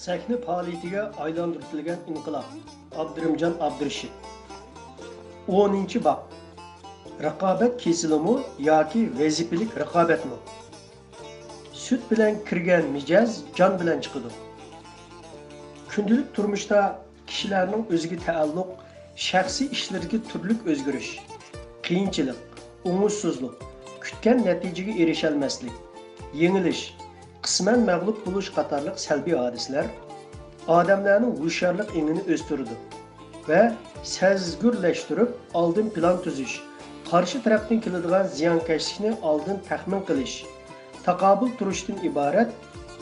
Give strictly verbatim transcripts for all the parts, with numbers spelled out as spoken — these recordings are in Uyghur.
سەھنە پائالىيىتىگە ئايلاندۇرۇۋېتىلگەن ئىنقىلاب. ئابدۇرېھىمجان ئابدۇرېشىت. ئونىنچى باب. رىقابەت كېسىلىمۇ ياكى ۋەزىپىلىك رىقابەتمۇ؟ سۈت بىلەن كىرگەن مىجەز جان بىلەن چىقىدۇ. كۈندىلىك تۇرمۇشتا كىشىلەرنىڭ ئۆزىگە تەئەللۇق شەخسىي ئىشلىرىدىكى تۈرلۈك ئۆزگىرىش، قىيىنچىلىق، ئوڭۇشسىزلىق، كۈتكەن نەتىجىگە ئېرىشەلمەسلىك، يېڭىلىش، قىسمەن مەغلۇپ بولۇش قاتارلىق سەلبىي ھادىسىلەر ئادەملەرنىڭ ھوشيارلىق ئېڭىنى ئۆستۈرىدۇ ۋە سەزگۈرلەشتۈرۈپ، ئالدىن پىلان تۈزۈش، قارشى تەرەپتىن كېلىدىغان زىيانكەشلىكنى ئالدىن تەخمىن قىلىش، تاقابىل تۇرۇشتىن ئىبارەت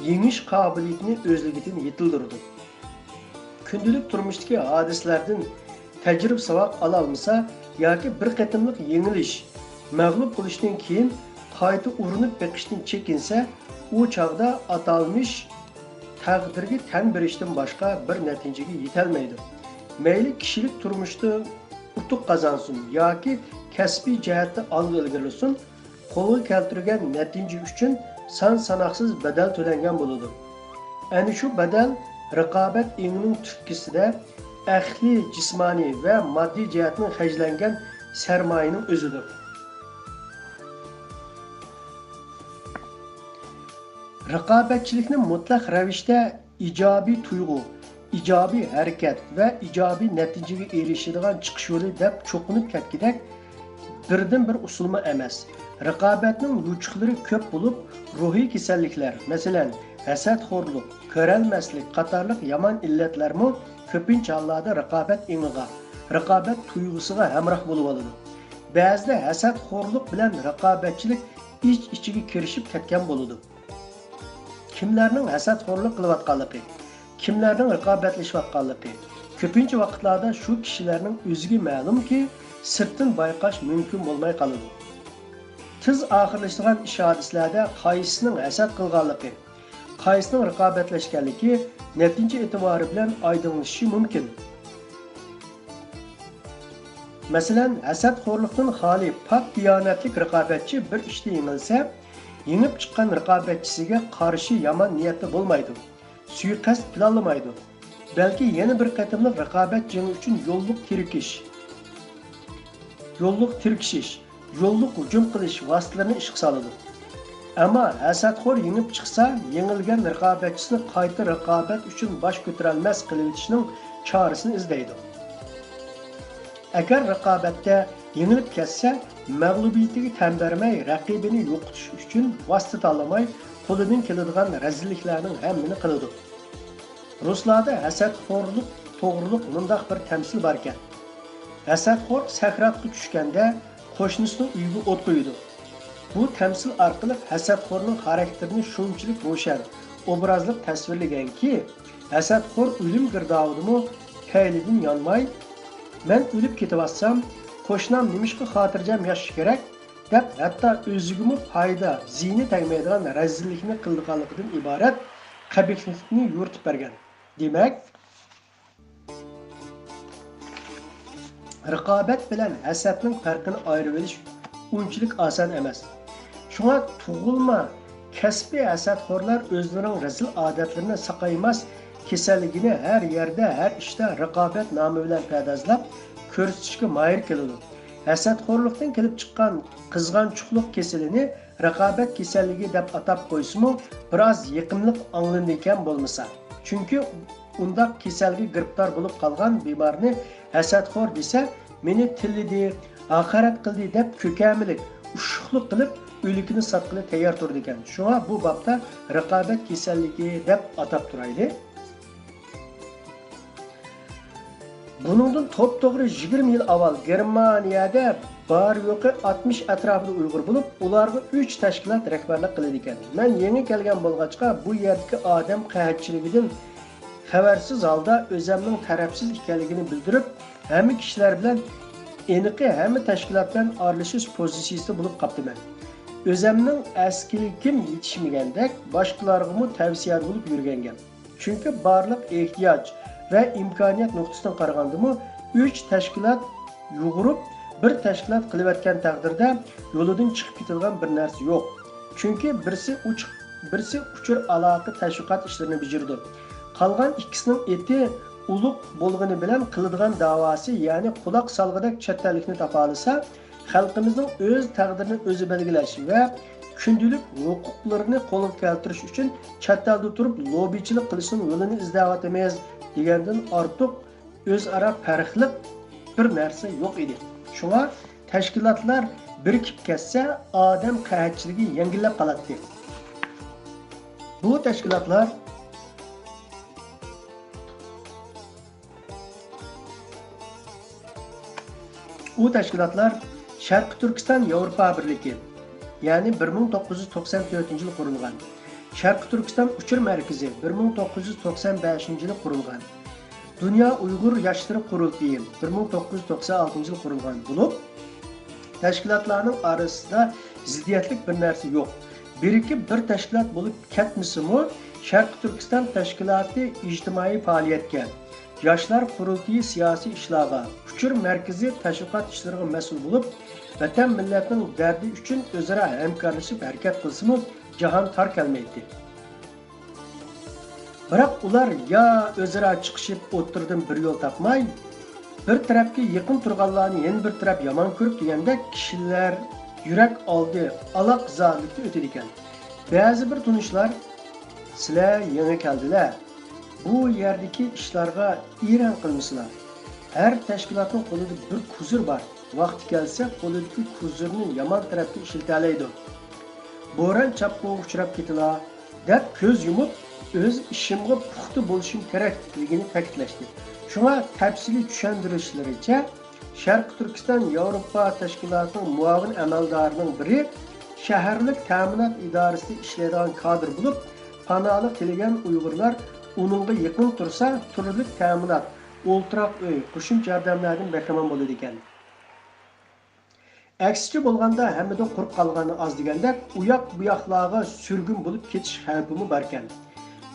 يېڭىش قابىلىيىتىنى ئۆزلۈكىدىن يېتىلدۈرىدۇ. كۈندىلىك تۇرمۇشتىكى ھادىسىلەردىن تەجرىبە ساۋاق ئالالمىسا ياكى بىر قېتىملىق يېڭىلىش، مەغلۇپ بولۇشتىن كېيىن قايتا ئۇرۇنۇپ بېقىشتىن چېكىنسە، ئۇ چاغدا ئاتالمىش تەقدىرگە تەن بېرىشتىن باشقا بىر نەتىجىگە يېتەلمەيدۇ. مەيلى كىشىلىك تۇرمۇشتا ئۇتۇق قازانسۇن ياكى كەسپىي جەھەتتە ئالغا ئىلگىرىلىسۇن، قولغا كەلتۈرگەن نەتىجە ئۈچۈن سان-ساناقسىز بەدەل تۆلەنگەن بولىدۇ. ئەنە شۇ بەدەل رىقابەت ئېڭىنىڭ تۈپكىسىدە ئەقلىي، جىسمانىي ۋە ماددىي جەھەتتىن خەجلەنگەن سەرمايىنىڭ ئۆزىدۇر. رىقابەتچىلىكنى مۇتلەق رەۋىشتە ئىجابىي تۇيغۇ، ئىجابىي ھەرىكەت ۋە ئىجابىي نەتىجىگە ئېرىشىدىغان چىقىش يولى دەپ چوقۇنۇپ كەتكۈدەك بىردىنبىر ئۇسۇلمۇ ئەمەس. رىقابەتنىڭ يوچۇقلىرى كۆپ بولۇپ، روھىي كېسەللىكلەر، مەسىلەن، ھەسەتخورلۇق، كۆرەلمەسلىك قاتارلىق يامان ئىللەتلەرمۇ كۆپىنچە ھاللاردا رىقابەت ئېڭىغا، رىقابەت تۇيغۇسىغا ھەمراھ بولۇۋالىدۇ. بەزىدە ھەسەتخورلۇق بىلەن رىقابەتچىلىك ئىچ-ئىچىگە كىرىشىپ كەتكەن بولىدۇ. كىملەرنىڭ ھەسەتخورلۇق قىلىۋاتقانلىقى، كىملەرنىڭ رىقابەتلىشىۋاتقانلىقى كۆپىنچە ۋاقىتلاردا شۇ كىشىلەرنىڭ ئۆزىگە مەلۇمكى، سىرتتىن بايقاش مۇمكىن بولماي قالىدۇ. تېز ئاخىرلىشىدىغان ئىش-ھادىسىلەردە قايسىسىنىڭ ھەسەت قىلغانلىقى، قايسىنىڭ رىقابەتلەشكەنلىكى نەتىجە ئېتىبارى بىلەن ئايدىڭلىشىشى مۇمكىن. مەسىلەن، ھەسەتخورلۇقتىن خالىي، پاك دىيانەتلىك رىقابەتچى بىر ئىشتا يېڭىلسە، يېڭىپ چىققان رىقابەتچىسىگە قارشى يامان نىيەتتە بولمايدۇ، سۇيىقەست پىلانلىمايدۇ، بەلكى يەنە بىر قېتىملىق رىقابەت جېڭى ئۈچۈن يوللۇق تىركىش، يوللۇق تىركىشىش، يوللۇق ھۇجۇم قىلىش ۋاسىتىلىرىنى ئىشقا سالىدۇ. ئەمما ھەسەتخور يېڭىپ چىقسا، يېڭىلگەن رىقابەتچىسىنى قايتا رىقابەت ئۈچۈن باش كۆتۈرەلمەس قىلىۋېتىشنىڭ چارىسىنى ئىزدەيدۇ. ئەگەر رىقابەتتە يېڭىلىپ كەتسە، مەغلۇبىيىتىگە تەن بەرمەي، رەقىبىنى يوقىتىش ئۈچۈن ۋاسىتە تاللىماي، قولىدىن كېلىدىغان رەزىللىكلەرنىڭ ھەممىنى قىلىدۇ. رۇسلاردا ھەسەتخورلۇق توغرۇلۇق مۇنداق بىر تەمسىل باركەن: ھەسەتخور سەكراتقا چۈشكەندە، قوشنىسىنىڭ ئۆيىگە ئوت قويىدۇ. بۇ تەمسىل ئارقىلىق ھەسەتخورنىڭ خاراكتېرىنى شۇنچىلىك روشەن، ئوبرازلىق تەسۋىرلىگەنكى، ھەسەتخور ئۆلۈم گىردابىدىمۇ پەيلىدىن يانماي، مەن ئۆلۈپ كېتىۋاتسام، قوشنام نېمىشقا خاتىرجەم ياشىشى كېرەك؟ دەپ، ھەتتا ئۆزىگىمۇ پايدا، زىيىنى تەگمەيدىغان رەزىللىكنى قىلىدىغانلىقىدىن ئىبارەت قەبىھلىكنى يورۇتۇپ بەرگەن. دېمەك، رىقابەت بىلەن ھەسەتنىڭ پەرقىنى ئايرىۋېلىش ئۇنچىلىك ئاسان ئەمەس. شۇڭا تۇغۇلما كەسپىي ھەسەتخورلار ئۆزلىرىنىڭ رەزىل ئادەتلىرىنى، ساقايماس كېسەللىكىنى ھەر يەردە، ھەر ئىشتا رىقابەت نامى بىلەن پەردازلاپ كۆرسىتىشكە ماھىر كېلىدۇ. ھەسەتخورلۇقتىن كېلىپ چىققان قىزغانچۇقلۇق كېسىلىنى رىقابەت كېسەللىكى دەپ ئاتاپ قويسىمۇ، بىراز يېقىملىق ئاڭلىنىدىكەن بولمىسا. چۈنكى ئۇنداق كېسەلگە گىرىپتار بولۇپ قالغان بىمارنى ھەسەتخور دېسە، مېنى تىللىدى، ھاقارەت قىلدى دەپ كۆكەملىك، ئۇششۇقلۇق قىلىپ، ئۆلۈكىنى ساتقىلى تەييار تۇرىدىكەن. شۇڭا بۇ بابتا رىقابەت كېسەللىكى دەپ ئاتاپ تۇرايلى. بۇنىڭدىن توپتوغرا يىگىرمە يىل ئاۋۋال گېرمانىيەدە بار-يوقى ئاتمىش ئەتراپىدا ئۇيغۇر بولۇپ، ئۇلارغا ئۈچ تەشكىلات رەھبەرلىك قىلىدىكەن. مەن يېڭى كەلگەن بولغاچقا، بۇ يەردىكى ئادەم قەھەتچىلىكىدىن خەۋەرسىز ھالدا ئۆزەمنىڭ تەرەپسىز ئىكەنلىكىنى بىلدۈرۈپ، ھەممە كىشىلەر بىلەن، ئېنىقى ھەممە تەشكىلات بىلەن ئارىلىشىش پوزىتسىيىسىدە بولۇپ قاپتىمەن. ئۆزەمنىڭ ئەسكىلىكىم يېتىشمىگەندەك، باشقىلارغىمۇ تەۋسىيەدە بولۇپ يۈرگەن گەپ. چۈنكى بارلىق ئېھتىياج ۋە ئىمكانىيەت نۇقتىسىدىن قارىغاندىمۇ، ئۈچ تەشكىلات يۇغۇرۇپ، بىر تەشكىلات قىلىۋەتكەن تەقدىردە، يولىدىن چىقىپ كېتىدىغان بىر نەرسە يوق. چۈنكى بىرسى ئۇچ-، بىرسى ئۇچۇر ئالاقە تەشۋىقات ئىشلىرىنى بېجىرىدۇ. قالغان ئىككىسىنىڭ ئېتى ئۇلۇغ بولغىنى بىلەن قىلىدىغان داۋاسى، يەنى قۇلاق سالغۇدەك چەت ئەللىكنى تاپالىسا، خەلقىمىزنىڭ ئۆز تەقدىرىنى ئۆزى بەلگىلەش ۋە كۈندىلىك ھوقۇقلىرىنى قولغا كەلتۈرۈش ئۈچۈن چەت ئەلدە تۇرۇپ لوببىچىلىق قىلىشنىڭ يولىنى ئىزدەۋاتىمىز دېگەندىن ئارتۇق ئۆزئارا پەرقلىق بىر نەرسە يوق ئىدى. شۇڭا تەشكىلاتلار بىرىكىپ كەتسە، ئادەم قەھەتچىلىكى يەڭگىللەپ قالاتتى. بۇ تەشكىلاتلار ئۇ تەشكىلاتلار شەرقىي تۈركىستان ياۋروپا بىرلىكى، يەنى بىر مىڭ توققۇز يۈز توقسان تۆتىنچى يىلى قۇرۇلغان. شەرقىي تۈركىستان ئۇچۇر مەركىزى بىر مىڭ توققۇز يۈز توقسان بەشىنچى يىلى قۇرۇلغان. دۇنيا ئۇيغۇر ياشلىرى قۇرۇلتىيى بىر مىڭ توققۇز يۈز توقسان ئالتىنچى يىلى قۇرۇلغان بولۇپ، تەشكىلاتلارنىڭ ئارىسىدا زىددىيەتلىك بىر نەرسە يوق. بىرىكىپ بىر تەشكىلات بولۇپ كەتمىسىمۇ، شەرقىي تۈركىستان تەشكىلاتى ئىجتىمائىي پائالىيەتكە، ياشلار قۇرۇلتىيى سىياسىي ئىشلارغا، ئۇچۇر مەركىزى تەشۋىقات ئىشلىرىغا مەسئۇل بولۇپ، ۋەتەن مىللەتنىڭ دەردى ئۈچۈن ئۆزئارا ھەمكارلىشىپ ھەرىكەت قىلسىمۇ، جاھان تار كەلمەيتتى. بىراق ئۇلار يا ئۆزئارا چىقىشىپ ئوتتۇرىدىن بىر يول تاپماي، بىر تەرەپكە يېقىن تۇرغانلارنى يەنە بىر تەرەپ يامان كۆرۈپ دېگەندەك كىشىلەر يۈرەك ئالدى ئالاقزادىلىكتە ئۆتىدىكەن. بەزى بىر تونۇشلار، سىلەر يېڭى كەلدىلە، بۇ يەردىكى ئىشلارغا ئېرەن قىلمىسىلا. ھەر تەشكىلاتنىڭ قولىدا بىر كوزىر بار. ۋاقتى كەلسە قولىدىكى كوزىرنى يامان تەرەپكە ئىشلىتەلەيدۇ. بوران چاپقۇنغا ئۇچراپ كېتىلا دەپ كۆز يۇمۇپ، ئۆز ئىشىمغا پۇختا بولۇشۇم كېرەكلىكىنى تەكىتلەشتى. شۇڭا تەپسىلىي چۈشەندۈرۈشلىرىچە، شەرقىي تۈركىستان ياۋروپا تەشكىلاتىنىڭ مۇئاۋىن ئەمەلدارىنىڭ بىرى شەھەرلىك تەمىنات ئىدارىسىدە ئىشلەيدىغان كادىر بولۇپ، پاناھلىق تىلىگەن ئۇيغۇرلار ئۇنىڭغا يېقىن تۇرسا، تۈرلۈك تەمىنات، ئولتۇراق ئۆي، قوشۇمچە ياردەملەردىن بەھرىمەن بولىدىكەن. ئەكسىچە بولغاندا، ھەممىدىن قۇرۇق قالغانى ئاز دېگەندەك، ئۇياق-بۇياقلارغا سۈرگۈن بولۇپ كېتىش خەۋپىمۇ باركەن.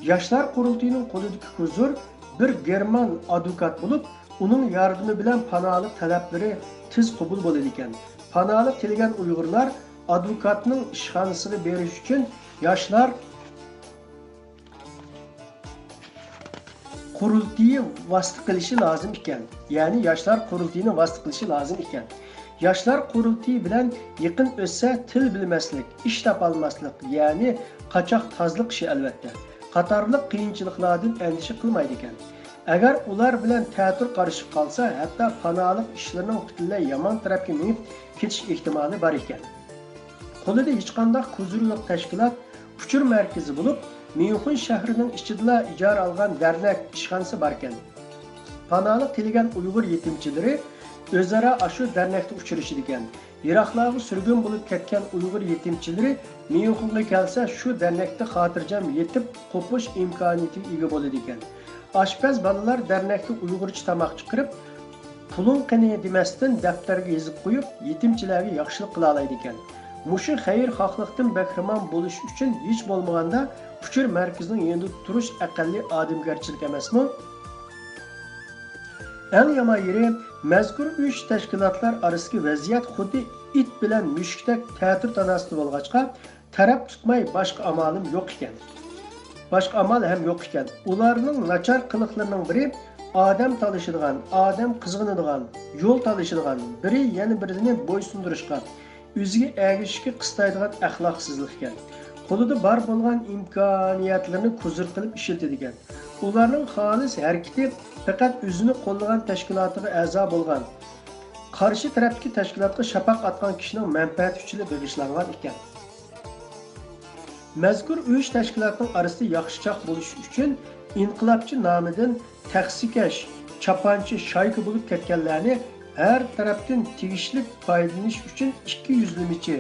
ياشلار قۇرۇلتىيىنىڭ قولىدىكى كوزىر بىر گېرمان ئادۋوكات بولۇپ، ئۇنىڭ ياردىمى بىلەن پاناھلىق تەلەپلىرى تېز قوبۇل بولىدىكەن. پاناھلىق تىلىگەن ئۇيغۇرلار ئادۋوكاتنىڭ ئىشخانىسىغا بېرىش ئۈچۈن ياشلار قۇرۇلتىيى ۋاسىتە قىلىشى لازىم ئىكەن. يەنى ياشلار قۇرۇلتىيىنى ۋاسىتە قىلىشى لازىم ئىكەن. ياشلار قۇرۇلتىيى بىلەن يېقىن ئۆتسە، تىل بىلمەسلىك، ئىش تاپالماسلىق، يەنى قاچاق تازىلىق ئىشى ئەلۋەتتە، قاتارلىق قىيىنچىلىقلاردىن ئەندىشە قىلمايدىكەن. ئەگەر ئۇلار بىلەن تەتۈر قارىشىپ قالسا، ھەتتا پاناھلىق ئىشلىرىنىڭ پۈتۈنلەي يامان تەرەپكە مېڭىپ كېتىش ئېھتىمالى بار ئىكەن. قولىدا ھېچقانداق كوزىرى يوق تەشكىلات ئۇچۇر مەركىزى بولۇپ، ميۇنخېن شەھىرىنىڭ ئىچىدىلا ئىجارە ئالغان دەرنەك ئىشخانىسى باركەن. پاناھلىق تىلىگەن ئۇيغۇر يېتىمچىلىرى ئۆزئارا ئاشۇ دەرنەكتە ئۇچرىشىدىكەن. يىراقلارغا سۈرگۈن بولۇپ كەتكەن ئۇيغۇر يېتىمچىلىرى ميۇنخېنغا كەلسە، شۇ دەرنەكتە خاتىرجەم يېتىپ قوپۇش ئىمكانىيىتىگە ئىگە بولىدىكەن. ئاشپەز بالىلار دەرنەكتە ئۇيغۇرچە تاماق چىقىرىپ، پۇلۇڭ قېنى دېمەستىن، دەپتەرگە يېزىپ قويۇپ، يېتىمچىلەرگە ياخشىلىق قىلالايدىكەن. مۇشۇ خەيرخاھلىقتىن بەھرىمەن بولۇش ئۈچۈن ھېچ بولمىغاندا ئۇچۇر مەركىزىنىڭ يېنىدا تۇرۇش ئەقەللىي ئادەمگەرچىلىك ئەمەسمۇ؟ ئەڭ يامان يېرى، مەزكۇر ئۈچ تەشكىلاتلار ئارىسىدىكى ۋەزىيەت خۇددى ئىت بىلەن مۈشۈكتەك تەتۈر تاناسىدا بولغاچقا، تەرەپ تۇتماي باشقا ئامالىم يوق ئىكەن. باشقا ئامال ھەم يوق ئىكەن. ئۇلارنىڭ ناچار قىلىقلىرىنىڭ بىرى ئادەم تالىشىدىغان، ئادەم قىزغىنىدىغان، يول تالىشىدىغان، بىرى يەنە بىرىنى بويسۇندۇرۇشقا، ئۆزىگە ئەگىشىشكە قىستايدىغان ئەخلاقسىزلىق ئىكەن. قولىدا بار بولغان ئىمكانىيەتلىرىنى كوزىر قىلىپ ئىشلىتىدىكەن. ئۇلارنىڭ خالىس ھەرىكىتى پەقەت ئۆزىنى قوللىغان تەشكىلاتىغا ئەزا بولغان، قارشى تەرەپتىكى تەشكىلاتقا شاپاق ئاتقان كىشىنىڭ مەنپەئەتى ئۈچۈنلا بېغىشلانغان ئىكەن. مەزكۇر ئۈچ تەشكىلاتنىڭ ئارىسىدا ياخشىچاق بولۇش ئۈچۈن ئىنقىلابچى نامىدىن تەخسىكەش، چاپانچى، شايكا بولۇپ كەتكەنلەرنى، ھەر تەرەپتىن تېگىشلىك پايدىلىنىش ئۈچۈن ئىككى يۈزلىمىچى،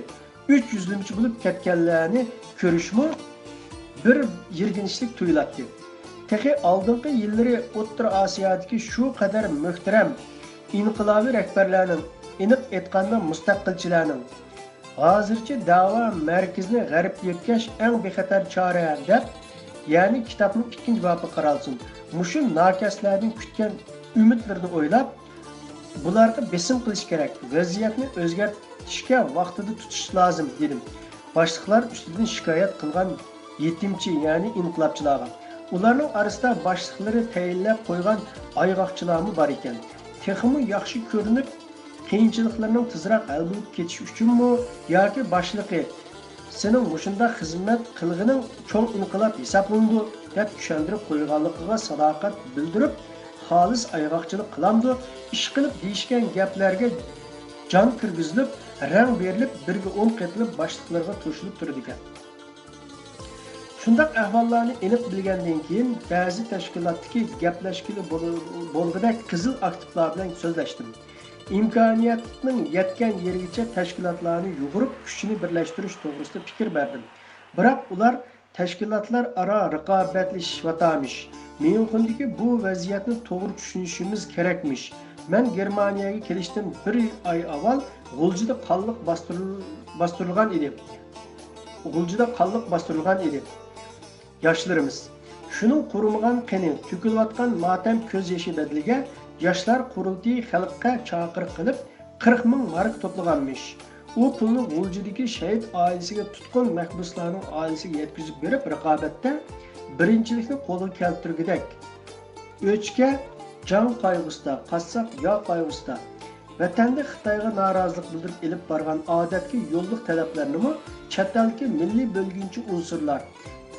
ئۈچ يۈزلىمىچى بولۇپ كەتكەنلەرنى كۆرۈشمۇ بىر يىرگىنچلىك تۇيۇلاتتى. تېخى ئالدىنقى يىللىرى ئوتتۇرا ئاسىيادىكى شۇ قەدەر مۆھتەرەم ئىنقىلابىي رەھبەرلەرنىڭ، ئېنىق ئېيتقاندا مۇستەقىلچىلەرنىڭ، ھازىرچە دەۋا مەركىزىنى غەربكە يۆتكەش ئەڭ بىخەتەر چارە دەپ، يەنى كىتابنىڭ ئىككىنچى بابى قارالسۇن، مۇشۇ ناكەسلەردىن كۈتكەن ئۈمىدلىرىنى ئويلاپ، بۇلارغا بېسىم قىلىش كېرەك، ۋەزىيەتنى ئۆزگەرتىشكە ۋاقتىدا تۇتۇش لازىم، دېدىم. باشلىقلار ئۈستىدىن شىكايەت قىلغان يېتىمچى، يەنى ئىنقىلابچىلارغا، ئۇلارنىڭ ئارىسىدا باشلىقلىرى تەيىنلەپ قويغان ئايغاقچىلارمۇ بار ئىكەن. تېخىمۇ ياخشى كۆرۈنۈپ، قىيىنچىلىقلىرىنىڭ تېزراق ھەل بولۇپ كېتىشى ئۈچۈنمۇ ياكى باشلىقى «سېنىڭ مۇشۇنداق خىزمەت قىلغىنىڭ چوڭ ئىنقىلاب ھېسابلىنىدۇ» دەپ چۈشەندۈرۈپ قويغانلىقىغا ساداقەت بىلدۈرۈپ، خالىس ئايغاقچىلىق قىلامدۇ، ئىشقىلىپ دېيىشكەن گەپلەرگە جان كىرگۈزۈلۈپ، رەڭ بېرىلىپ، بىرگە ئون قېتىلىپ باشلىقلىرىغا توشۇلۇپ تۇرىدىكەن. شۇنداق ئەھۋاللارنى ئېنىق بىلگەندىن كېيىن، بەزى تەشكىلاتتىكى گەپلەشكىلى بول-، بولغۇدەك قىزىل ئاكتىپلار بىلەن سۆزلەشتىم. ئىمكانىيەتنىڭ يەتكەن يېرىگىچە تەشكىلاتلارنى يۇغۇرۇپ، كۈچىنى بىرلەشتۈرۈش توغرىسىدا پىكىر بەردىم. بىراق ئۇلار تەشكىلاتلار ئارا رىقابەتلىشىۋاتامىش، ميۇنخېندىكى بۇ ۋەزىيەتنى توغرا چۈشىنىشىمىز كېرەكمىش، مەن گېرمانىيەگە كېلىشتىن بىر ئاي ئاۋۋال غۇلجىدا قانلىق باستۇرۇل-، باستۇرۇلغان ئىدى. غۇلجىدا قانلىق باستۇرۇلغان ئىدى. ياشلىرىمىز. شۇنىڭ قۇرۇمىغان قېنى، تۆكۈلۈۋاتقان ماتەم كۆز يېشى بەدىلىگە ياشلار قۇرۇلتىيى خەلققە چاقىرىق قىلىپ، قىرىق مىڭ مارك توپلىغانمىش. ئۇ پۇلنى غۇلجىدىكى شەھىت ئائىلىسىگە، تۇتقۇن مەھبۇسلارنىڭ ئائىلىسىگە يەتكۈزۈپ بېرىپ، رىقابەتتە بىرىنچىلىكنى قولغا كەلتۈرگۈدەك، ئۆچكە جاڭ قايغۇسىدا، قاسساپ ياغ قايغۇسىدا، ۋەتەندە خىتايغا نارازىلىق بىلدۈرۈپ ئېلىپ بارغان ئادەتتىكى يوللۇق تەلەپلەرنىمۇ چەت ئەلدىكى مىللىي بۆلگۈنچى ئۇنسۇرلار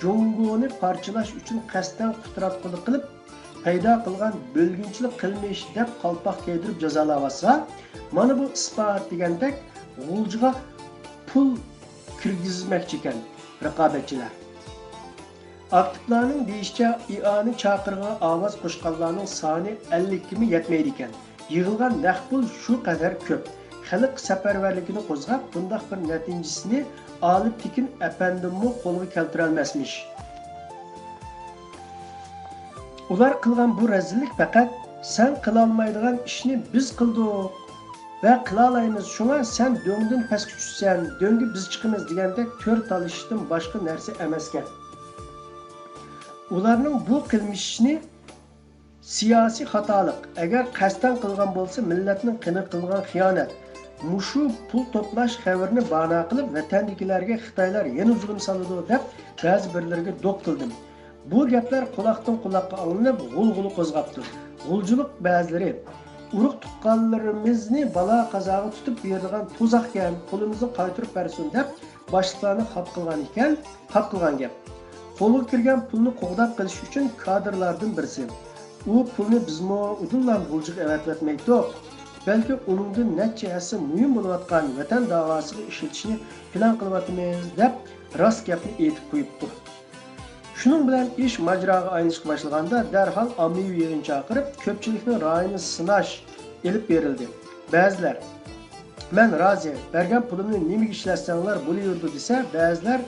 جۇڭگونى پارچىلاش ئۈچۈن قەستەن قۇتراتقۇلۇق قىلىپ پەيدا قىلغان بۆلگۈنچىلىك قىلمىش دەپ قالپاق كىيدۈرۈپ جازالاۋاتسا، مانا بۇ ئىسپات دېگەندەك غۇلجىغا پۇل كىرگۈزمەكچىكەن رىقابەتچىلەر. ئاكتىپلارنىڭ دېيىشىچە، ئىئانە چاقىرىقىغا ئاۋاز قوشقانلارنىڭ سانى ئەللىككىمۇ يەتمەيدىكەن. يىغىلغان نەق پۇل شۇ قەدەر كۆپ. خەلق سەپەرۋەرلىكىنى قوزغاپ، بۇنداق بىر نەتىجىسىنى ئالىپ تېكىن ئەپەندىممۇ قولغا كەلتۈرەلمەسمىش. ئۇلار قىلغان بۇ رەزىللىك پەقەت «سەن قىلالمايدىغان ئىشنى بىز قىلدۇق ۋە قىلالايمىز، شۇڭا سەن دۆڭدىن پەسكە چۈشىسەن، دۆڭگە بىز چىقىمىز» دېگەندەك تۆر تالىشىشتىن باشقا نەرسە ئەمەسكەن. ئۇلارنىڭ بۇ قىلمىشىنى سىياسىي خاتالىق، ئەگەر قەستەن قىلغان بولسا، مىللەتنىڭ قېنىغا قىلغان خىيانەت. مۇشۇ پۇل توپلاش خەۋىرىنى بانا قىلىپ، ۋەتەندىكىلەرگە خىتايلار يەنە زۇلۇم سالىدۇ دەپ، بەزى بىرلىرىگە دوق قىلدىم. بۇ گەپلەر قۇلاقتىن قۇلاققا ئاڭلىنىپ، غۇلغۇلا قوزغاپتۇ. غۇلجىلىق بەزىلىرى، «ئۇرۇق تۇغقانلىرىمىزنى بالا قازاغا تۇتۇپ بېرىدىغان تۇزاقكەن، پۇلىمىزنى قايتۇرۇپ بەرسۇن» دەپ، باشلىقلارنى خاپا قىلغان ئىكەن، خاپا قىلغان گەپ. قولغا كىرگەن پۇلنى قوغداپ قېلىش ئۈچۈن كادىرلاردىن بىرسى، «ئۇ پۇلنى بىزمۇ ئۇدۇللا غۇلجىغا ئەۋەتىۋەتمەيتتۇق، بەلكى ئۇنىڭدىن نەچچە ھەسسە مۇھىم بولۇۋاتقان ۋەتەن داۋاسىغا ئىشلىتىشنى پىلان قىلىۋاتىمىز» دەپ، راست گەپنى ئېيتىپ قويۇپتۇ. شۇنىڭ بىلەن ئىش ماجىراغا ئايلىنىشقا باشلىغاندا، دەرھال ئاممىۋى يىغىن چاقىرىپ، كۆپچىلىكنىڭ رايىنى سىناش ئېلىپ بېرىلدى. بەزىلەر، «مەن رازى، بەرگەن پۇلۇمنى نېمىگە ئىشلەتسەڭلار بولۇۋېرىدۇ» دېسە، بەزىلەر،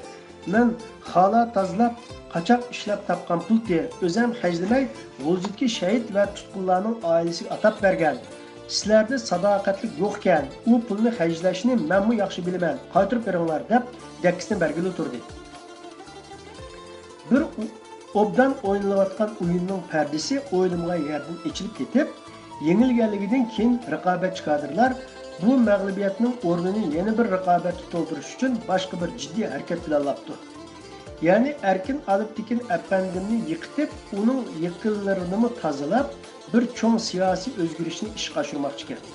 «مەن خالا تازىلاپ، قاچاق ئىشلەپ تاپقان پۇلتى، ئۆزەم خەجلىمەي، غۇلجىدىكى شەھىت ۋە تۇتقۇنلارنىڭ ئائىلىسىگە ئاتاپ بەرگەن. سىلەردە ساداقەتلىك يوقكەن، ئۇ پۇلنى خەجلەشنى مەنمۇ ياخشى بىلىمەن، قايتۇرۇپ بېرىڭلار» دەپ، دەككىسىنى بەرگىلى تۇردى. بىر ئۇ-، ئوبدان ئوينىلىۋاتقان ئويۇننىڭ پەردىسى ئويلىمىغان يەردىن ئېچىلىپ كېتىپ، يېڭىلگەنلىكىدىن كېيىن رىقابەتچى كادىرلار بۇ مەغلۇبىيەتنىڭ ئورنىنى يەنە بىر رىقابەتتە تولدۇرۇش ئۈچۈن باشقا بىر جىددىي ھەرىكەت پىلانلاپتۇ. يەنى ئەركىن ئالىپتېكىن ئەپەندىمنى يىقىتىپ، ئۇنىڭ يېقىنلىرىنىمۇ تازىلاپ، بىر چوڭ سىياسىي ئۆزگىرىشنى ئىشقا ئاشۇرماقچىكەن.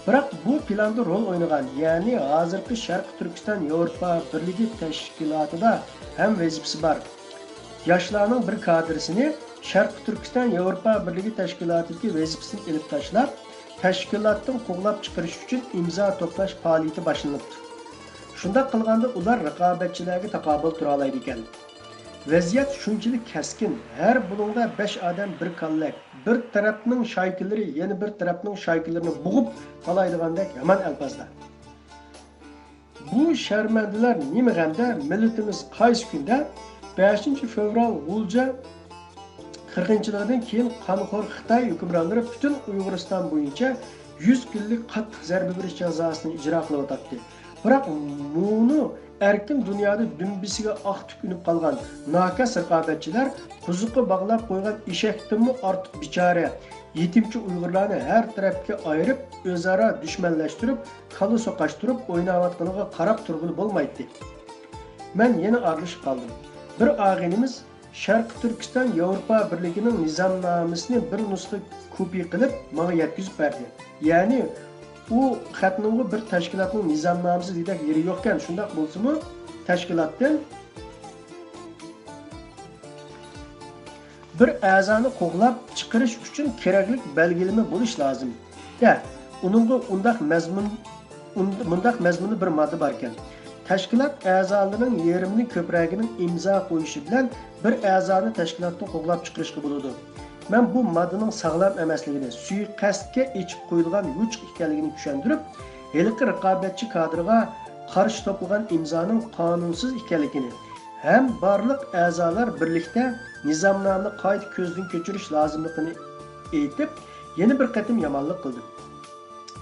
بىراق بۇ پىلاندا رول ئوينىغان، يەنى ھازىرقى شەرقىي تۈركىستان ياۋروپا بىرلىكى تەشكىلاتىدا ھەم ۋەزىپىسى بار ياشلارنىڭ بىر كادىرسىنى شەرقىي تۈركىستان ياۋروپا بىرلىكى تەشكىلاتىدىكى ۋەزىپىسىدىن ئېلىپ تاشلاپ، تەشكىلاتتىن قوغلاپ چىقىرىش ئۈچۈن ئىمزا توپلاش پائالىيىتى باشلىنىپتۇ. شۇنداق قىلغاندا ئۇلار رىقابەتچىلەرگە تاقابىل تۇرالايدىكەن. ۋەزىيەت شۇنچىلىك كەسكىن، ھەر بۇلۇڭدا بەش ئادەم بىر كاللەك، بىر تەرەپنىڭ شايكىلىرى يەنە بىر تەرەپنىڭ شايكىلىرىنى بوغۇپ تالايدىغاندەك يامان ئەلپازدا. بۇ شەرمەندىلەر نېمە غەمدە، مىللىتىمىز قايسى كۈندە؟ بەشىنچى فېۋرال غۇلجا قىرغىنچىلىقىدىن كېيىن قانخور خىتاي ھۆكۈمرانلىرى پۈتۈن ئۇيغۇرىستان بويىچە يۈز كۈنلۈك قاتتىق زەربە بېرىش جازاسىنى ئىجرا قىلىۋاتاتتى. بىراق مۇنۇ ئەركىن دۇنيادا دۈمبىسىگە ئاق تۈك ئۈنۈپ قالغان ناكەس رىقابەتچىلەر قوزۇققا باغلاپ قويغان ئېشەكتىنمۇ ئارتۇق بىچارە، يېتىمچە ئۇيغۇرلارنى ھەر تەرەپكە ئايرىپ، ئۆزئارا دۈشمەنلەشتۈرۈپ، كاللا سوقاشتۇرۇپ ئويناۋاتقىنىغا قاراپ تۇرغىلى بولمايتتى. مەن يەنە ئارىلىشىپ قالدىم. بىر ئاغىنىمىز شەرقىي تۈركىستان ياۋروپا بىرلىكىنىڭ نىزامنامىسىنى بىر نۇسخا كوپىيە قىلىپ ماڭا يەتكۈزۈپ بەردى. يەنى ئۇ خەتنىڭغۇ بىر تەشكىلاتنىڭ نىزامنامىسى دېگۈدەك يېرى يوقكەن، شۇنداق بولسىمۇ تەشكىلاتتىن بىر ئەزانى قوغلاپ چىقىرىش ئۈچۈن كېرەكلىك بەلگىلىمە بولۇش لازىم. دە، ئۇنىڭغا ئۇنداق مەزمۇن، ئۇن-، مۇنداق مەزمۇندا بىر ماددا باركەن. تەشكىلات ئەزالىرىنىڭ يېرىمدىن كۆپرەكىنىڭ ئىمزا قويۇشى بىلەن بىر ئەزانى تەشكىلاتتىن قوغلاپ چىقىرىشقا بولىدۇ. مەن بۇ ماددىنىڭ ساغلام ئەمەسلىكىنى، سۇيىقەستكە ئېچىپ قويۇلغان يوچۇق ئىكەنلىكىنى چۈشەندۈرۈپ، ھېلىقى رىقابەتچى كادىرغا قارشى توپلىغان ئىمزانىڭ قانۇنسىز ئىكەنلىكىنى ھەم بارلىق ئەزالار بىرلىكتە نىزامنامىنى قايتا كۆزدىن كەچۈرۈش لازىملىقىنى ئېيتىپ، يەنە بىر قېتىم يامانلىق قىلدىم.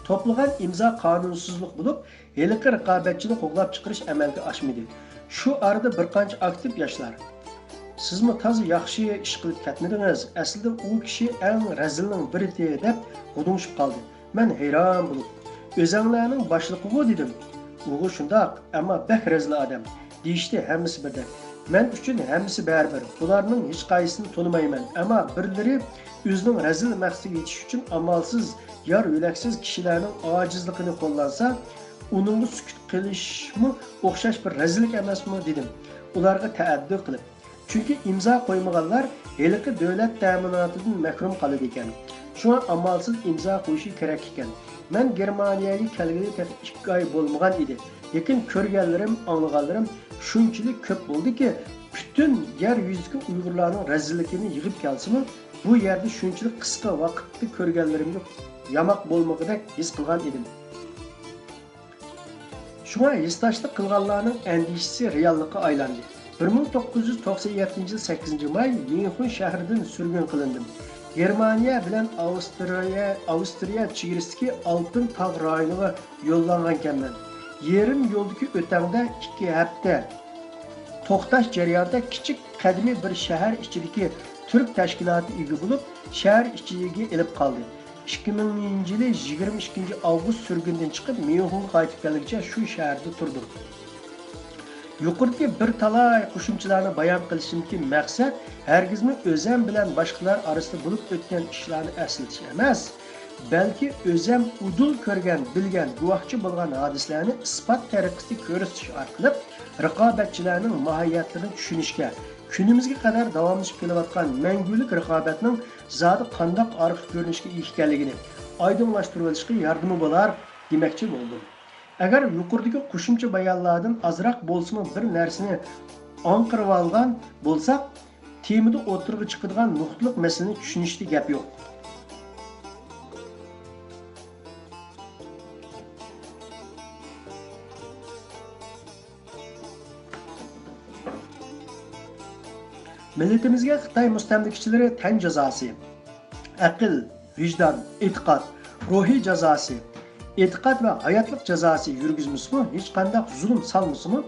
توپلىغان ئىمزا قانۇنسىزلىق بولۇپ، ھېلىقى رىقابەتچىنى قوغلاپ چىقىرىش ئەمەلگە ئاشمىدى. شۇ ئارىدا بىر قانچە ئاكتىپ ياشلار، «سىزمۇ تازا ياخشى ئىش قىلىپ كەتمىدىڭىز، ئەسلىدە ئۇ كىشى ئەڭ رەزىلنىڭ بىرىدى» دەپ غۇدۇڭشىپ قالدى. مەن ھەيران بولۇپ، «ئۆزەڭلارنىڭ باشلىقىغۇ؟» دېدىم. «ئۇغۇ شۇنداق، ئەمما بەك رەزىل ئادەم» دېيىشتى ھەممىسى بىردەك. مەن ئۈچۈن ھەممىسى بەرىبىر. بۇلارنىڭ ھېچقايسىسىنى تونۇمايمەن، ئەمما بىرلىرى ئۆزىنىڭ رەزىل مەقسىتىگە يېتىش ئۈچۈن ئامالسىز، يار يۆلەكسىز كىشىلەرنىڭ ئاجىزلىقىنى قوللانسا، ئۇنىڭغا سۈكۈت قىلىشمۇ ئوخشاش بىر رەزىللىك ئەمەسمۇ؟ دېدىم ئۇلارغا تەئەددۇ قىلىپ. چۈنكى ئىمزا قويمىغانلار ھېلىقى دۆلەت تەمىناتىدىن مەھرۇم قالىدىكەن. شۇڭا ئامالسىز ئىمزا قويۇشى كېرەك ئىكەن. مەن گېرمانىيەگە كەلگىلى تېخى ئىككى ئاي بولمىغان ئىدى. لېكىن كۆرگەنلىرىم، ئاڭلىغانلىرىم شۇنچىلىك كۆپ بولدىكى، پۈتۈن يەر يۈزىدىكى ئۇيغۇرلارنىڭ رەزىللىكىنى يىغىپ كەلسىمۇ، بۇ يەردە شۇنچىلىك قىسقا ۋاقىتتا كۆرگەنلىرىمگە ياماق بولمىغۇدەك ھېس قىلغان ئىدىم. شۇڭا ھېسداشلىق قىلغانلارنىڭ ئەندىشىسى رېئاللىققا ئايلاندى. بىر مىڭ توققۇز يۈز توقسەن يەتتىنچى يىل سەككىزىنچى ماي ميۇنخېن شەھىرىدىن سۈرگۈن قىلىندىم. گېرمانىيە بىلەن ئاۋسترىيە، ئاۋسترىيە چېگرىسىدىكى ئالپىن تاغ رايونىغا يوللانغانىكەنمەن. يېرىم يولدىكى ئۆتەڭدە ئىككى ھەپتە توختاش جەريانىدا كىچىك قەدىمىي بىر شەھەر ئىچىدىكى تۈرك تەشكىلاتى ئىگە بولۇپ، شەھەر ئىچىگە ئېلىپ قالدى. ئىككى مىڭىنچى يىلى يىگىرمە ئىككىنچى ئاۋغۇست سۈرگۈندىن چىقىپ، ميۇنخېنغا قايتىپ كەلگۈچە شۇ شەھەردە تۇردۇم. يۇقىرىدىكى بىر تالاي قوشۇمچىلارنى بايان قىلىشىمدىكى مەقسەت ھەرگىزمۇ ئۆزەم بىلەن باشقىلار ئارىسىدا بولۇپ ئۆتكەن ئىشلارنى ئەسلىتىش ئەمەس، بەلكى ئۆزەم ئۇدۇل كۆرگەن، بىلگەن، گۇۋاھچى بولغان ھادىسىلەرنى ئىسپات تەرىقىسىدە كۆرسىتىش ئارقىلىق رىقابەتچىلەرنىڭ ماھىيەتلىرىنى چۈشىنىشكە، كۈنىمىزگە قەدەر داۋاملىشىپ كېلىۋاتقان مەڭگۈلۈك رىقابەتنىڭ زادى قانداق ئارقا كۆرۈنۈشكە ئىگە ئىكەنلىكىنى ئايدىڭلاشتۇرۇۋېلىشقا ياردىمى بولار دېمەكچى بولدۇم. ئەگەر يۇقىرىدىكى قوشۇمچە بايانلاردىن ئازراق بولسىمۇ بىر نەرسىنى ئاڭقىرىۋالغان بولساق، تېمىدا ئوتتۇرىغا چىقىدىغان نۇقتىلىق مەسىلىنى چۈشىنىشتە گەپ يوق. مىللىتىمىزگە خىتاي مۇستەملىكىچىلىرى تەن جازاسى، ئەقىل، ۋىجدان، ئېتىقاد، روھىي جازاسى، ئېتىقاد ۋە ھاياتلىق جازاسى يۈرگۈزمىسىمۇ، ھېچقانداق زۇلۇم سالمىسىمۇ،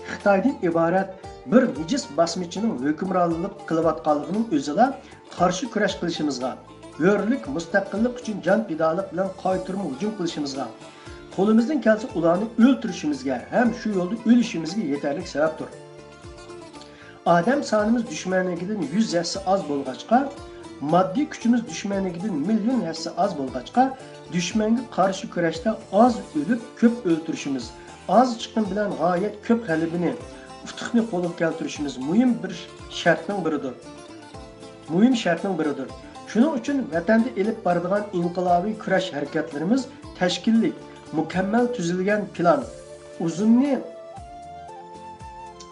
خىتايدىن ئىبارەت بىر نىجىس باسمىچىنىڭ ھۆكۈمرانلىق قىلىۋاتقانلىقىنىڭ ئۆزىلا قارشى كۈرەش قىلىشىمىزغا، ھۆرلۈك، مۇستەقىللىق ئۈچۈن جان پىدالىق بىلەن قايتۇرما ھۇجۇم قىلىشىمىزغا، قولىمىزدىن كەلسە ئۇلارنى ئۆلتۈرۈشىمىزگە ھەم شۇ يولدا ئۆلۈشىمىزگە يېتەرلىك سەۋەبتۇر. ئادەم سانىمىز دۈشمەننىڭكىدىن يۈز ھەسسە ئاز بولغاچقا، ماددىي كۈچىمىز دۈشمەننىڭكىدىن مىليون ھەسسە ئاز بولغاچقا، دۈشمەنگە قارشى كۈرەشتە ئاز ئۆلۈپ، كۆپ ئۆلتۈرۈشىمىز، ئاز چىقىم بىلەن غايەت كۆپ غەلىبىنى، ئۇتۇقنى قولغا كەلتۈرۈشىمىز مۇھىم بىر شەرتنىڭ بىرىدۇر. مۇھىم شەرتنىڭ بىرىدۇر. شۇنىڭ ئۈچۈن ۋەتەندە ئېلىپ بارىدىغان ئىنقىلابىي كۈرەش ھەرىكەتلىرىمىز تەشكىللىك، مۇكەممەل تۈزۈلگەن پىلان، ئۇزۇننى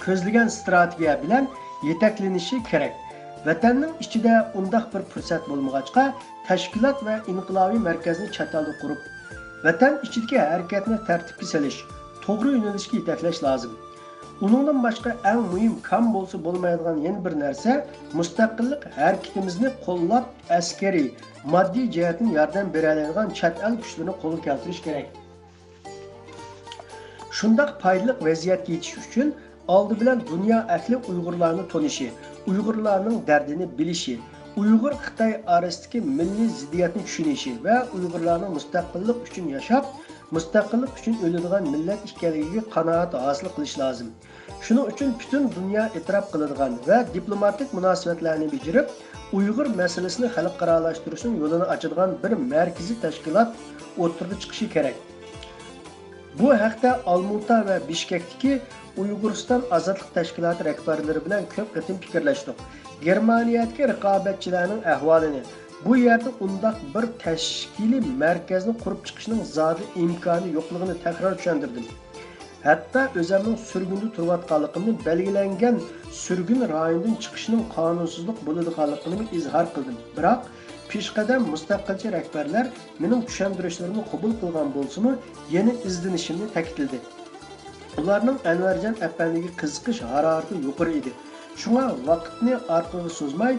كۆزلىگەن ستراتېگىيە بىلەن يېتەكلىنىشى كېرەك. ۋەتەننىڭ ئىچىدە ئۇنداق بىر پۇرسەت بولمىغاچقا، تەشكىلات ۋە ئىنقىلابىي مەركەزنى چەت ئەلدە قۇرۇپ، ۋەتەن ئىچىدىكى ھەرىكەتنى تەرتىپكە سېلىش، توغرا يۆنىلىشكە يېتەكلەش لازىم. ئۇنىڭدىن باشقا ئەڭ مۇھىم، كام بولسا بولمايدىغان يەنە بىر نەرسە، مۇستەقىللىق ھەرىكىتىمىزنى قوللاپ، ئەسكەرىي، ماددىي جەھەتتىن ياردەم بېرەلەيدىغان چەت ئەل كۈچلىرىنى قولغا كەلتۈرۈش كېرەك. شۇنداق پايدىلىق ۋەزىيەتكە يېتىش ئۈچۈن، ئالدى بىلەن دۇنيا ئەھلى ئۇيغۇرلارنى تونۇشى، ئۇيغۇرلارنىڭ دەردىنى بىلىشى، ئۇيغۇر خىتاي ئارىسىدىكى مىللىي زىددىيەتنى چۈشىنىشى ۋە ئۇيغۇرلارنىڭ مۇستەقىللىق ئۈچۈن ياشاپ، مۇستەقىللىق ئۈچۈن ئۆلىدىغان مىللەت ئىكەنلىكىگە قانائەت ھاسىل قىلىشى لازىم. شۇنىڭ ئۈچۈن پۈتۈن دۇنيا ئېتىراپ قىلىدىغان ۋە دىپلوماتىك مۇناسىۋەتلەرنى بېجىرىپ، ئۇيغۇر مەسىلىسىنى خەلقئارالاشتۇرۇشنىڭ يولىنى ئاچىدىغان بىر مەركىزىي تەشكىلات ئوتتۇرىغا چىقىشى كېرەك. بۇ ھەقتە ئالمۇتا ۋە بىشكەكتىكى ئۇيغۇرىستان ئازادلىق تەشكىلاتى رەھبەرلىرى بىلەن كۆپ قېتىم پىكىرلەشتۇق. گېرمانىيەدىكى رىقابەتچىلەرنىڭ ئەھۋالىنى، بۇ يەردە ئۇنداق بىر تەشكىلىي مەركەزنى قۇرۇپ چىقىشنىڭ زادى ئىمكانى يوقلۇقىنى تەكرار چۈشەندۈردۈم. ھەتتا ئۆزەمنىڭ سۈرگۈندە تۇرۇۋاتقانلىقىمنى، بەلگىلەنگەن سۈرگۈن رايونىدىن چىقىشنىڭ قانۇنسىزلىق بولىدىغانلىقىنىمۇ ئىزھار قىلدىم. بىراق پېشقەدەم مۇستەقىلچى رەھبەرلەر مېنىڭ چۈشەندۈرۈشلىرىمنى قوبۇل قىلغان بولسىمۇ، يەنە ئىزدىنىشىمنى تەكىتلىدى. ئۇلارنىڭ ئەنۋەرجان ئەپەندىگە قىزىقىش ھارارىتى يۇقىرى ئىدى. شۇڭا ۋاقىتنى ئارقىغا سوزماي،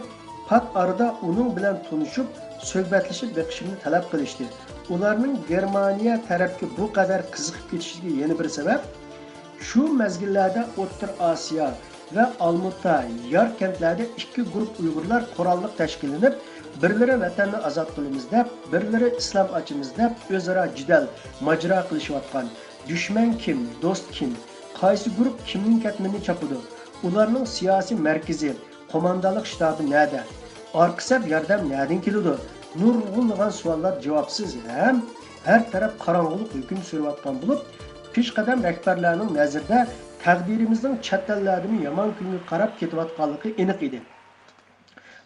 پات ئارىدا ئۇنىڭ بىلەن تونۇشۇپ، سۆھبەتلىشىپ بېقىشىمنى تەلەپ قىلىشتى. ئۇلارنىڭ گېرمانىيە تەرەپكە بۇ قەدەر قىزىقىپ كېتىشىدىكى يەنە بىر سەۋەب، شۇ مەزگىللەردە ئوتتۇرا ئاسىيا ۋە ئالمۇتا، ياركەنتلەردە ئىككى گۇرۇپ ئۇيغۇرلار قوراللىق تەشكىللىنىپ، بىرلىرى ۋەتەننى ئازاد قىلىمىز دەپ، بىرلىرى ئىسلام ئاچىمىز دەپ ئۆزئارا جېدەل، ماجىرا قىلىشىۋاتقان. دۈشمەن كىم، دوست كىم، قايسى گۇرۇپ كىمنىڭ كەتمىنىنى چاپىدۇ؟ ئۇلارنىڭ سىياسىي مەركىزى، قوماندانلىق شتابى نەدە؟ ئارقا سەپ ياردەم نەدىن كېلىدۇ؟ نۇرغۇنلىغان سوئاللار جاۋابسىز ھەم ھەر تەرەپ قاراڭغۇلۇق ھۆكۈم سۈرۈۋاتقان بولۇپ، پېشقەدەم رەھبەرلەرنىڭ نەزىرىدە تەقدىرىمىزنىڭ چەت ئەللەردىمۇ يامان كۈنگە قاراپ كېتىۋاتقانلىقى ئېنىق ئىدى.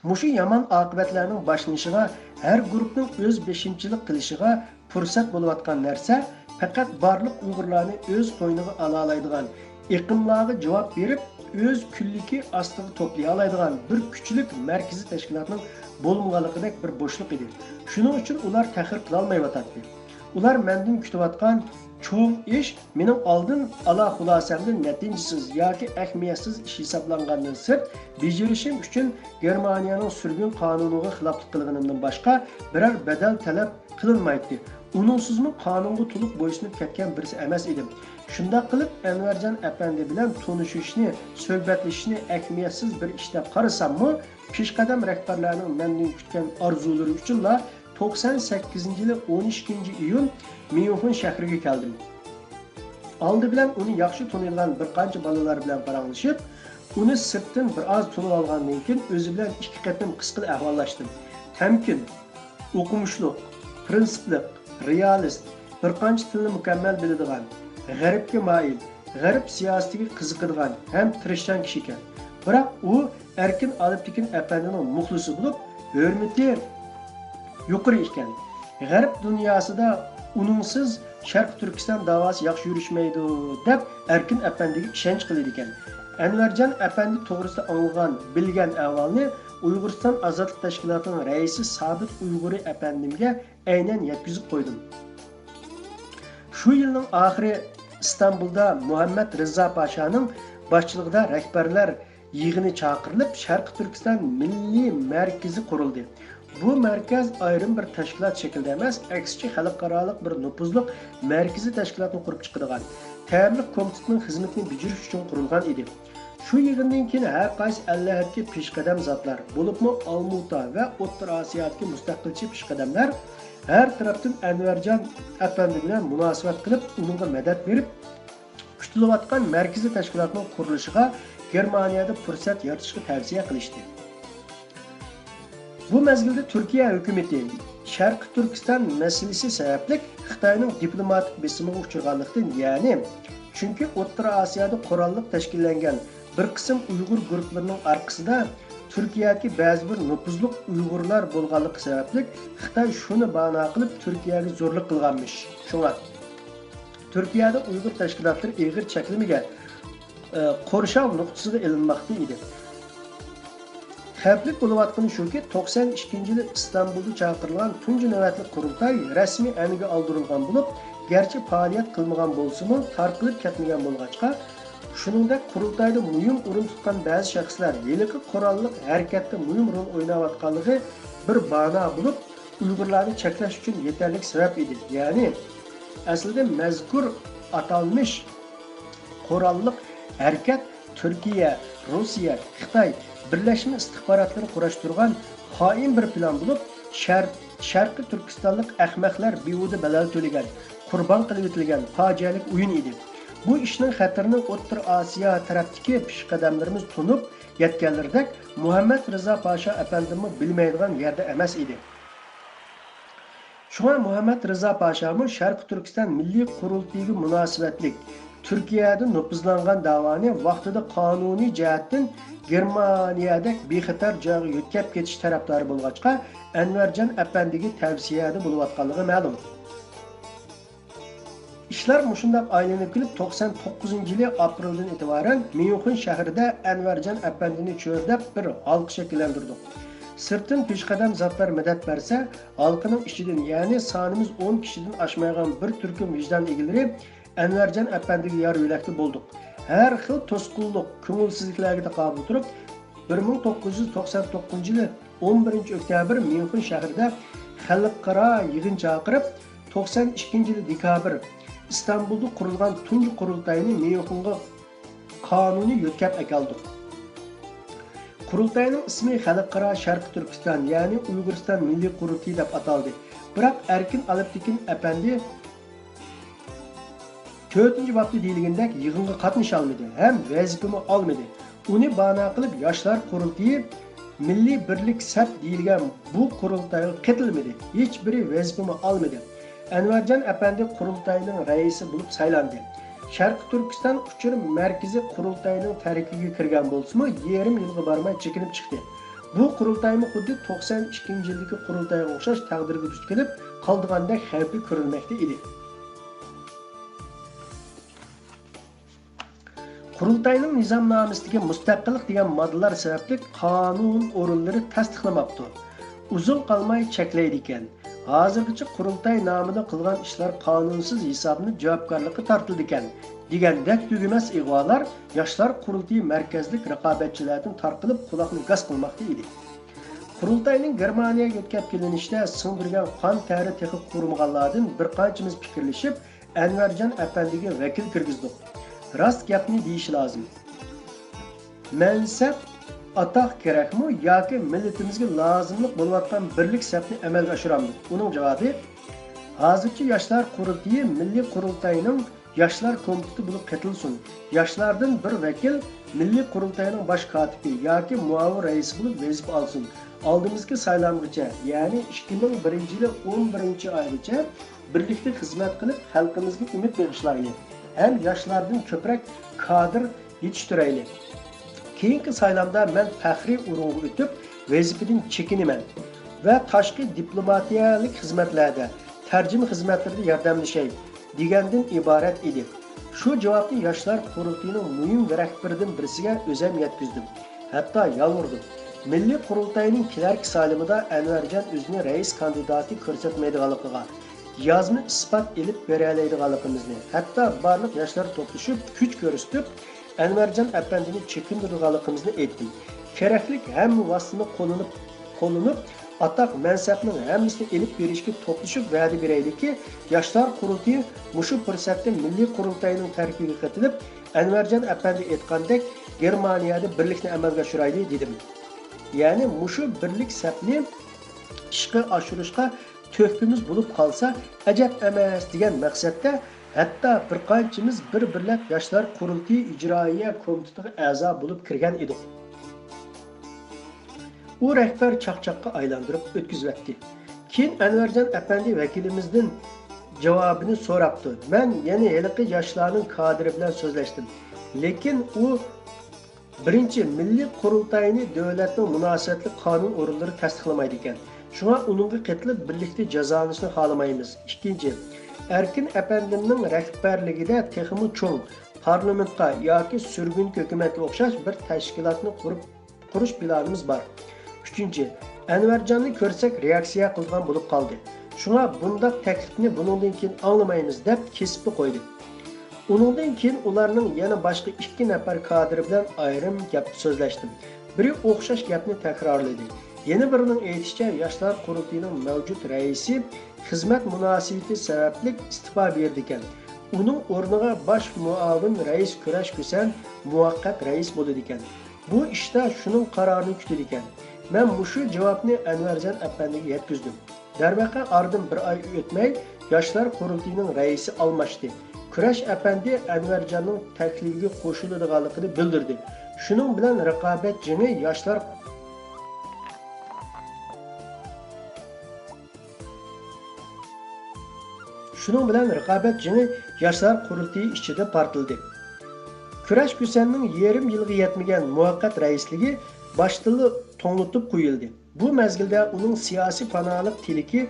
مۇشۇ يامان ئاقىۋەتلەرنىڭ باشلىنىشىغا، ھەر گۇرۇپنىڭ ئۆز بېشىمچىلىق قىلىشىغا پۇرسەت بولۇۋاتقان نەرسە پەقەت بارلىق ئۇيغۇرلارنى ئۆز قوينىغا ئالالايدىغان، ئېقىملارغا جاۋاب بېرىپ، ئۆز كۈنلۈكى ئاستىغا توپلىيالايدىغان بىر كۈچلۈك مەركىزىي تەشكىلاتنىڭ بولمىغانلىقىدەك بىر بوشلۇق ئىدى. شۇنىڭ ئۈچۈن ئۇلار تەخىر قىلالمايۋاتاتتى. ئۇلار مەندىن كۈتۈۋاتقان چوڭ ئىش مېنىڭ ئالدىن ئالا خۇلاسەمدىن نەتىجىسىز ياكى ئەھمىيەتسىز ئىش ھېسابلانغاندىن سىرت، بېجىرىشىم ئۈچۈن گېرمانىيەنىڭ سۈرگۈن قانۇنىغا خىلاپلىق قىلغىنىمدىن باشقا بىرەر بەدەل تەلەپ قىلىنمايتتى. ئۇنىڭسىزمۇ قانۇنغا تولۇق بويسۇنۇپ كەتكەن بىرسى ئەمەس ئىدىم. شۇنداق قىلىپ، ئەنۋەرجان ئەپەندى بىلەن تونۇشۇشنى، سۆھبەتلىشىشنى ئەھمىيەتسىز بىر ئىش دەپ قارىساممۇ، پېشقەدەم رەھبەرلەرنىڭ مەندىن كۈتكەن ئارزۇلىرى ئۈچۈنلا توقسان سەككىزىنچى يىلى ئون ئىككىنچى ئىيۇن ميۇنخېن شەھىرىگە كەلدىم. ئالدى بىلەن ئۇنى ياخشى تونۇيدىغان بىر قانچە بالىلار بىلەن پاراڭلىشىپ، ئۇنى سىرتتىن بىر ئاز تونۇۋالغاندىن كېيىن، ئۆزى بىلەن ئىككى قېتىم قىسقىلا ئەھۋاللاشتىم. تەمكىن، ئوقۇمۇشلۇق، پىرىنسىپلىق، رېئالىست، بىر قانچە تىلنى مۇكەممەل بىلىدىغان، غەربكە مايىل، غەرب سىياسىتىگە قىزىقىدىغان ھەم تىرىشچان كىشى ئىكەن. بىراق ئۇ ئەركىن ئالپتېكىن ئەپەندىنىڭ مۇخلىسى بولۇپ، ھۆرمىتى يۇقىرى ئىكەن. غەرب دۇنياسىدا ئۇنىڭسىز شەرقىي تۈركىستان داۋاسى ياخشى يۈرۈشمەيدۇ، دەپ ئەركىن ئەپەندىگە ئىشەنچ قىلىدىكەن. ئەنۋەرجان ئەپەندى توغرىسىدا ئاڭلىغان، بىلگەن ئەھۋالنى ئۇيغۇرىستان ئازادلىق تەشكىلاتىنىڭ رەئىسى سابىت ئۇيغۇرى ئەپەندىمگە ئەينەن يەتكۈزۈپ قويدۇم. شۇ يىلنىڭ ئاخىرى ئىستانبۇلدا مۇھەممەد رىزا پاشانىڭ باشچىلىقىدا رەھبەرلەر يىغىنى چاقىرىلىپ، شەرقىي تۈركىستان مىللىي مەركىزى قۇرۇلدى. بۇ مەركەز ئايرىم بىر تەشكىلات شەكلىدە ئەمەس، ئەكسىچە خەلقئارالىق بىر نوپۇزلۇق مەركىزىي تەشكىلاتنى قۇرۇپ چىقىدىغان، تەييارلىق كومىتېتىنىڭ خىزمىتىنى بېجىرىش ئۈچۈن قۇرۇلغان ئىدى. شۇ يىغىندىن كېيىن ھەر قايسى ئەللەردىكى پېشقەدەم زاتلار، بولۇپمۇ ئالمۇتا ۋە ئوتتۇرا ئاسىيادىكى مۇستەقىلچى پېشقەدەملەر ھەر تەرەپتىن ئەنۋەرجان ئەپەندى بىلەن مۇناسىۋەت قىلىپ، ئۇنىڭغا مەدەت بېرىپ، كۈتۈلۈۋاتقان مەركىزىي تەشكىلاتنىڭ قۇرۇلۇشىغا گېرمانىيەدە پۇرسەت يارىتىشقا تەۋسىيە قىلىشتى. بۇ مەزگىلدە تۈركىيە ھۆكۈمىتى شەرقىي تۈركىستان مەسىلىسى سەۋەبلىك خىتاينىڭ دىپلوماتىك بېسىمىغا ئۇچرىغانلىقتىن، يەنى چۈنكى ئوتتۇرا ئاسىيادا قوراللىق تەشكىللەنگەن بىر قىسىم ئۇيغۇر گۇرۇپپىلىرىنىڭ ئارقىسىدا تۈركىيەدىكى بەزى بىر نوپۇزلۇق ئۇيغۇرلار بولغانلىقى سەۋەبلىك، خىتاي شۇنى بانا قىلىپ تۈركىيەگە زورلۇق قىلغانمىش. شۇڭا تۈركىيەدە ئۇيغۇر تەشكىلاتلىرى ئېغىر چەكلىمىگە، ئە، قورشاۋ نۇقتىسىغا ئېلىنماقتا ئىدى. خەۋپلىك بولۇۋاتقىنى شۇكى، توقسان ئىككىنچى يىلى ئىستانبۇلدا چاقىرىلغان تۇنجى نۆۋەتلىك قۇرۇلتاي رەسمىي ئەنگە ئالدۇرۇلغان بولۇپ، گەرچە پائالىيەت قىلمىغان بولسىمۇ، تارقىلىپ كەتمىگەن بولغاچقا، شۇنىڭدەك قۇرۇلتايدا مۇھىم ئورۇن تۇتقان بەزى شەخسلەر ھېلىقى قوراللىق ھەرىكەتتە مۇھىم رول ئويناۋاتقانلىقى بىر بانا بولۇپ، ئۇيغۇرلارنى چەكلەش ئۈچۈن يېتەرلىك سەۋەب ئىدى. يەنى، ئەسلىدە مەزكۇر ئاتالمىش قوراللىق ھەرىكەت تۈركىيە، روسىيە، خىتاي بىرلەشمە ئىستىخباراتلىرى قۇراشتۇرغان خائىن بىر پىلان بولۇپ، شەر-، شەرقىي تۈركىستانلىق ئەخمەقلەر بىھۇدە بەدەل تۆلىگەن، قۇربان قىلىۋېتىلگەن پاجىئەلىك ئويۇن ئىدى. بۇ ئىشنىڭ خەتىرىنى ئوتتۇرا ئاسىيا تەرەپتىكى پېشقەدەملىرىمىز تونۇپ يەتكەنلىرىدەك، مۇھەممەد رىزا پاشا ئەپەندىمۇ بىلمەيدىغان يەردە ئەمەس ئىدى. شۇڭا مۇھەممەد رىزا پاشامۇ شەرقىي تۈركىستان مىللىي قۇرۇلتىيىگە مۇناسىۋەتلىك تۈركىيەدە نوپۇزلانغان داۋانى ۋاقتىدا قانۇنىي جەھەتتىن گېرمانىيەدەك بىخەتەر جايغا يۆتكەپ كېتىش تەرەپدارى بولغاچقا، ئەنۋەرجان ئەپەندىگە تەۋسىيەدە بولۇۋاتقانلىقى مەلۇم. ئىشلار مۇشۇنداق ئايلىنىپ كېلىپ، توقسان توققۇزىنچى يىلى ئاپرېلدىن ئېتىبارەن ميۇنخېن شەھىرىدە ئەنۋەرجان ئەپەندىنى چۆرىدەپ بىر ھالقا شەكىللەندۈردۇق. سىرتتىن پېشقەدەم زاتلار مەدەت بەرسە، ھالقىنىڭ ئىچىدىن، يەنى سانىمىز ئون كىشىدىن ئاشمايدىغان بىر تۈركۈم ۋىجدان ئىگىلىرى ئەنۋەرجان ئەپەندىگە يار يۆلەكتە بولدۇق. ھەر خىل توسقۇنلۇق، كۆڭۈلسىزلىكلەرگە تاقابىل تۇرۇپ، بىر مىڭ توققۇز يۈز توقسان توققۇزىنچى يىلى ئون بىرىنچى ئۆكتەبىر ميۇنخېن شەھىرىدە خەلقئارا يىغىن چاقىرىپ، توقسان ئىككىنچى يىلى دېكابىر ئىستانبۇلدا قۇرۇلغان تۇنجى قۇرۇلتاينى ميۇنخېنغا قانۇنىي يۆتكەپ ئەكەلدۇق. قۇرۇلتاينىڭ ئىسمى خەلقئارا شەرقىي تۈركىستان، يەنى ئۇيغۇرىستان مىللىي قۇرۇلتىيى دەپ ئاتالدى. بىراق ئەركىن ئالپتېكىن ئەپەندى تۆتىنچى بابتا دېيىلگىنىدەك يىغىنغا قاتنىشالمىدى ھەم ۋەزىپىمۇ ئالمىدى. ئۇنى بانا قىلىپ ياشلار قۇرۇلتىيى مىللىي بىرلىك سەپ دېيىلگەن بۇ قۇرۇلتايغا قېتىلمىدى، ھېچبىرى ۋەزىپىمۇ ئالمىدى. ئەنۋەرجان ئەپەندى قۇرۇلتاينىڭ رەئىسى بولۇپ سايلاندى. شەرقىي تۈركىستان ئۇچۇر مەركىزى قۇرۇلتاينىڭ تەركىبىگە كىرگەن بولسىمۇ، يېرىم يىلغا بارماي چېكىنىپ چىقتى. بۇ قۇرۇلتايمۇ خۇددى توقسان ئىككىنچى يىلدىكى قۇرۇلتايغا ئوخشاش تەقدىرگە دۇچ كېلىپ قالىدىغاندەك خەۋپى كۆرۈلمەكتە ئىدى. قۇرۇلتاينىڭ نىزامنامىسىدىكى مۇستەقىللىق دېگەن ماددىلار سەۋەبلىك قانۇن ئورۇنلىرى تەستىقلىماپتۇ. ئۇزۇن قالماي چەكلەيدىكەن. ھازىرغىچە قۇرۇلتاي نامىدا قىلغان ئىشلار قانۇنسىز ھېسابلىنىپ جاۋابكارلىققا تارتىلىدىكەن، دېگەندەك تۈگىمەس ئىغۋالار ياشلار قۇرۇلتىيى مەركەزلىك رىقابەتچىلەردىن تارقىلىپ قۇلاقنى گاس قىلماقتا ئىدى. قۇرۇلتاينىڭ گېرمانىيەگە يۆتكەپ كېلىنىشىدە سىڭدۈرگەن قان تەرى تېخى قۇرۇمىغانلاردىن بىر قانچىمىز پىكىرلىشىپ، ئەنۋەرجان ئەپەندىگە ۋەكىل كىرگۈزدۇق. راست گەپنى دېيىش لازىم. مەنسەپ، ئاتاق كېرەكمۇ ياكى مىللىتىمىزگە لازىملىق بولۇۋاتقان بىرلىك سەپنى ئەمەلگە ئاشۇرامدۇ؟ ئۇنىڭ جاۋابى، ھازىرچە ياشلار قۇرۇلتىيى مىللىي قۇرۇلتاينىڭ ياشلار كومىتېتى بولۇپ قېتىلسۇن. ياشلاردىن بىر ۋەكىل مىللىي قۇرۇلتاينىڭ باش كاتىپى ياكى مۇئاۋىن رەئىسى بولۇپ ۋەزىپە ئالسۇن. ئالدىمىزدىكى سايلامغىچە، يەنى ئىككى مىڭ بىرىنچى يىلى ئون بىرىنچى ئايغىچە بىرلىكتە خىزمەت قىلىپ، خەلقىمىزگە ئۈمىد بېغىشلايلى ھەم ياشلاردىن كۆپرەك كادىر يېتىشتۈرەيلى. كېيىنكى سايلامدا مەن پەخرىي ئورۇنغا ئۆتۈپ، ۋەزىپىدىن چېكىنىمەن ۋە تاشقى دىپلوماتىيەلىك خىزمەتلەردە، تەرجىمە خىزمەتلىرىدە ياردەملىشەي، دېگەندىن ئىبارەت ئىدى. شۇ جاۋابنى ياشلار قۇرۇلتىيىنىڭ مۇھىم رەھبىرىدىن بىرسىگە ئۆزەم يەتكۈزدۈم. ھەتتا يالۋۇردۇم. مىللىي قۇرۇلتاينىڭ كېلەركى سايلىمىدا ئەنۋەرجان ئۆزىنى رەئىس كاندىداتى كۆرسەتمەيدىغانلىقىغا، يازما ئىسپات ئېلىپ بېرەلەيدىغانلىقىمىزنى، ھەتتا بارلىق ياشلار توپلىشىپ، كۈچ كۆرسىتىپ، ئەنۋەرجان ئەپەندىنى چېكىندۈرىدىغانلىقىمىزنى ئېيتتىم. كېرەكلىك ھەممە ۋاسىتىنى قوللىنىپ، قوللىنىپ، ئاتاق مەنسەپنىڭ ھەممىسىنى ئېلىپ بېرىشكە توپلىشىپ ۋەدە بېرەيلىكى، ياشلار قۇرۇلتىيى مۇشۇ پۇرسەتتە مىللىي قۇرۇلتاينىڭ تەركىبىگە قېتىلىپ، ئەنۋەرجان ئەپەندى ئېيتقاندەك، گېرمانىيەدە بىرلىكنى ئەمەلگە ئاشۇرايلى، دېدىم. يەنى مۇشۇ بىرلىك سەپنى ئىشقا ئاشۇرۇشقا تۆھپىمىز بولۇپ قالسا ئەجەب ئەمەس، دېگەن مەقسەتتە، ھەتتا بىر قانچىمىز بىر-بىرلەپ ياشلار قۇرۇلتىيى ئىجرائىيە كومىتېتىغا ئەزا بولۇپ كىرگەن ئىدۇق. ئۇ رەھبەر چاقچاققا ئايلاندۇرۇپ ئۆتكۈزۈۋەتتى. كېيىن ئەنۋەرجان ئەپەندى ۋەكىلىمىزدىن جاۋابىنى سوراپتۇ. مەن يەنە ھېلىقى ياشلارنىڭ كادىرى بىلەن سۆزلەشتىم. لېكىن ئۇ، بىرىنچى، مىللىي قۇرۇلتاينى دۆلەتنىڭ مۇناسىۋەتلىك قانۇن ئورۇنلىرى تەستىقلىمايدىكەن. شۇڭا ئۇنىڭغا قېتىلىپ بىرلىكتە جازالىنىشنى خالىمايمىز. ئىككىنچى، ئەركىن ئەپەندىمنىڭ رەھبەرلىكىدە تېخىمۇ چوڭ، پارلامېنتقا ياكى سۈرگۈنكى ھۆكۈمەتكە ئوخشاش بىر تەشكىلاتنى قۇرۇپ، قۇرۇش پىلانىمىز بار. ئۈچىنچى، ئەنۋەرجاننى كۆرسەك رېئاكسىيە قىلىدىغان بولۇپ قالدى. شۇڭا بۇنداق تەكلىپنى بۇنىڭدىن كېيىن ئاڭلىمايمىز، دەپ كېسىپلا قويدى. ئۇنىڭدىن كېيىن ئۇلارنىڭ يەنە باشقا ئىككى نەپەر كادىرى بىلەن ئايرىم گەپ سۆزلەشتىم. بىرى ئوخشاش گەپنى تەكرارلىدى. يەنە بىرىنىڭ ئېيتىشىچە، ياشلار قۇرۇلتىيىنىڭ مەۋجۇت رەئىسى خىزمەت مۇناسىۋىتى سەۋەبلىك ئىستېپا بېرىدىكەن. ئۇنىڭ ئورنىغا باش مۇئاۋىن رەئىس كۈرەش كۈسەن مۇۋەققەت رەئىس بولىدىكەن. بۇ ئىشتا شۇنىڭ قارارىنى كۈتىدىكەن. مەن مۇشۇ جاۋابنى ئەنۋەرجان ئەپەندىگە يەتكۈزدۈم. دەرۋەقە، ئارىدىن بىر ئاي ئۆتمەي، ياشلار قۇرۇلتىيىنىڭ رەئىسى ئالماشتى. كۈرەش ئەپەندى ئەنۋەرجاننىڭ تەكلىپىگە قوشۇلىدىغانلىقىنى بىلدۈردى. شۇنىڭ بىلەن رىقابەت جېڭى ياشلار شۇنىڭ بىلەن رىقابەت جېڭى ياشلار قۇرۇلتىيى ئىچىدە پارتلىدى. كۈرەش كۈسەننىڭ يېرىم يىلغا يەتمىگەن مۇۋەققەت رەئىسلىكى باشتىنلا توڭلىتىپ قويۇلدى. بۇ مەزگىلدە ئۇنىڭ سىياسىي پاناھلىق تىلىكى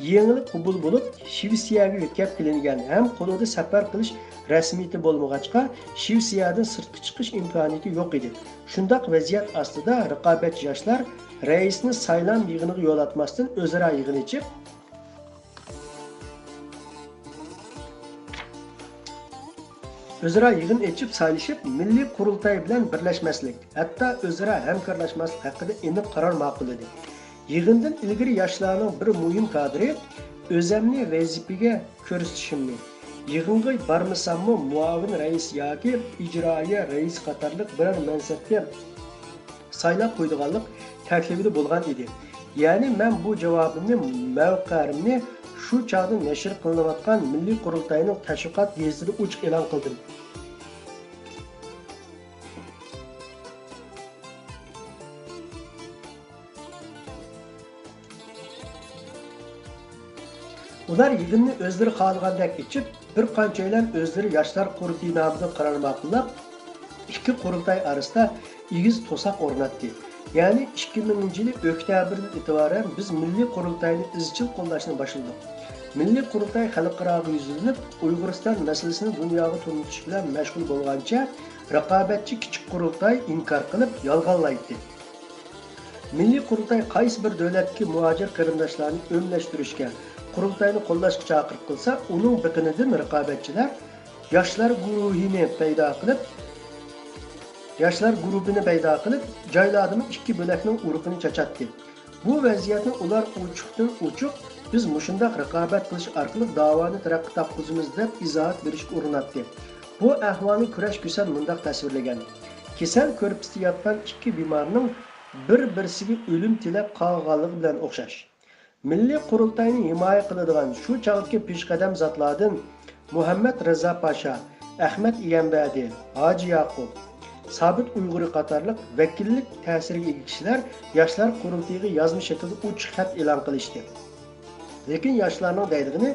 يېڭىلا قوبۇل بولۇپ، شىۋېتسىيەگە يۆتكەپ كېلىنگەن ھەم قولىدا سەپەر قىلىش رەسمىيىتى بولمىغاچقا، شىۋېتسىيەدىن سىرتقا چىقىش ئىمكانىيىتى يوق ئىدى. شۇنداق ۋەزىيەت ئاستىدا رىقابەتچى ياشلار رەئىسنى سايلام يىغىنىغا يولاتماستىن ئۆزئارا يىغىن ئېچىپ، ئۆزئارا يىغىن ئېچىپ سايلىشىپ، مىللىي قۇرۇلتاي بىلەن بىرلەشمەسلىك، ھەتتا ئۆزئارا ھەمكارلاشماسلىق ھەققىدە ئېنىق قارار ماقۇللىدى. يىغىندىن ئىلگىرى ياشلارنىڭ بىر مۇھىم كادىرى ئۆزەمنى ۋەزىپىگە كۆرسىتىشىمنى، يىغىنغا بارمىساممۇ مۇئاۋىن رەئىس ياكى ئىجرائىيە رەئىسى قاتارلىق بىرەر مەنسەپكە سايلاپ قويىدىغانلىق تەكلىپىدە بولغان ئىدى. يەنى مەن بۇ جاۋابىمنى، مەۋقەمنى شۇ چاغدا نەشر قىلىنىۋاتقان مىللىي قۇرۇلتاينىڭ تەشۋىقات گېزىتىدە ئوچۇق ئېلان قىلدىم. ئۇلار يىغىننى ئۆزلىرى خالىغاندەك ئېچىپ، بىر قانچەيلەن ئۆزلىرى ياشلار قۇرۇلتىيى نامىدىن قارار ماقۇللاپ، ئىككى قۇرۇلتاي ئارىسىدا ئېگىز توساق ئورناتتى. يەنى ئىككى مىڭىنچى يىلى ئۆكتەبىردىن ئېتىبارەن بىز مىللىي قۇرۇلتاينى ئىزچىل قوللاشنى باشلىدۇق. مىللىي قۇرۇلتاي خەلقئاراغا يۈزلىنىپ، ئۇيغۇرىستان مەسىلىسىنى دۇنياغا تونۇتۇش بىلەن مەشغۇل بولغانچە، رىقابەتچى كىچىك قۇرۇلتاي ئىنكار قىلىپ، يالغانلايتتى. مىللىي قۇرۇلتاي قايسى بىر دۆلەتتىكى مۇھاجىر قېرىنداشلارنى ئۆملەشتۈرۈشكە، قۇرۇلتاينى قوللاشقا چاقىرىق قىلسا، ئۇنىڭ بېقىنىدىن رىقابەتچىلەر ياشلار گۇرۇھىنى پەيدا قىلىپ، ياشلار گۇرۇپپىنى پەيدا قىلىپ، جايلاردىمۇ ئىككى بۆلەكنىڭ ئۇرۇقىنى چاچاتتى. بۇ ۋەزىيەتنى ئۇلار ئوچۇقتىن ئوچۇق، بىز مۇشۇنداق رىقابەت قىلىش ئارقىلىق داۋانى تەرەققىي تاپقۇزىمىز، دەپ ئىزاھات بېرىشكە ئۇرۇناتتى. بۇ ئەھۋالنى كۈرەش كۈسەن مۇنداق تەسۋىرلىگەن: كېسەل كۆرپىسىدە ياتقان ئىككى بىمارنىڭ بىر-بىرسىگە ئۆلۈم تىلەپ قاغىغانلىقى بىلەن ئوخشاش. مىللىي قۇرۇلتاينى ھىمايە قىلىدىغان شۇ چاغدىكى پېشقەدەم زاتلاردىن مۇھەممەد رىزا پاشا، ئەخمەت ئىگەمبەردى، ھاجى ياقۇپ، سابىت ئۇيغۇرى قاتارلىق ۋەكىللىك تەسىرىگە ئىگە كىشىلەر ياشلار قۇرۇلتىيىغا يازما شەكىلدە ئوچۇق خەت ئېلان قىلىشتى. لېكىن ياشلارنىڭ دەيدىغىنى،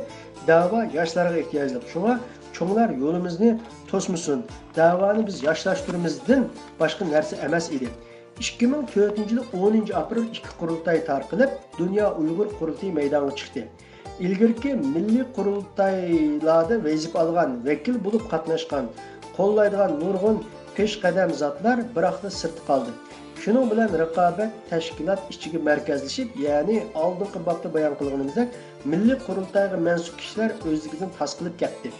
دەۋا ياشلارغا ئېھتىياجلىق، شۇڭا چوڭلار يولىمىزنى توسمىسۇن، دەۋانى بىز ياشلاشتۇرىمىزدىن باشقا نەرسە ئەمەس ئىدى. ئىككى مىڭ تۆتىنچى يىلى ئونىنچى ئاپرېل ئىككى قۇرۇلتاي تارقىلىپ، دۇنيا ئۇيغۇر قۇرۇلتىيى مەيدانغا چىقتى. ئىلگىرىكى مىللىي قۇرۇلتايلاردا ۋەزىپە ئالغان، ۋەكىل بولۇپ قاتناشقان، قوللايدىغان نۇرغۇن پېشقەدەم زاتلار بىراقلا سىرتتا قالدى. شۇنىڭ بىلەن رىقابەت تەشكىلات ئىچىگە مەركەزلىشىپ، يەنى ئالدىنقى بابتا بايان قىلغىنىمىزدەك، مىللىي قۇرۇلتايغا مەنسۇپ كىشىلەر ئۆزلۈكىدىن تاسقىلىپ كەتتى.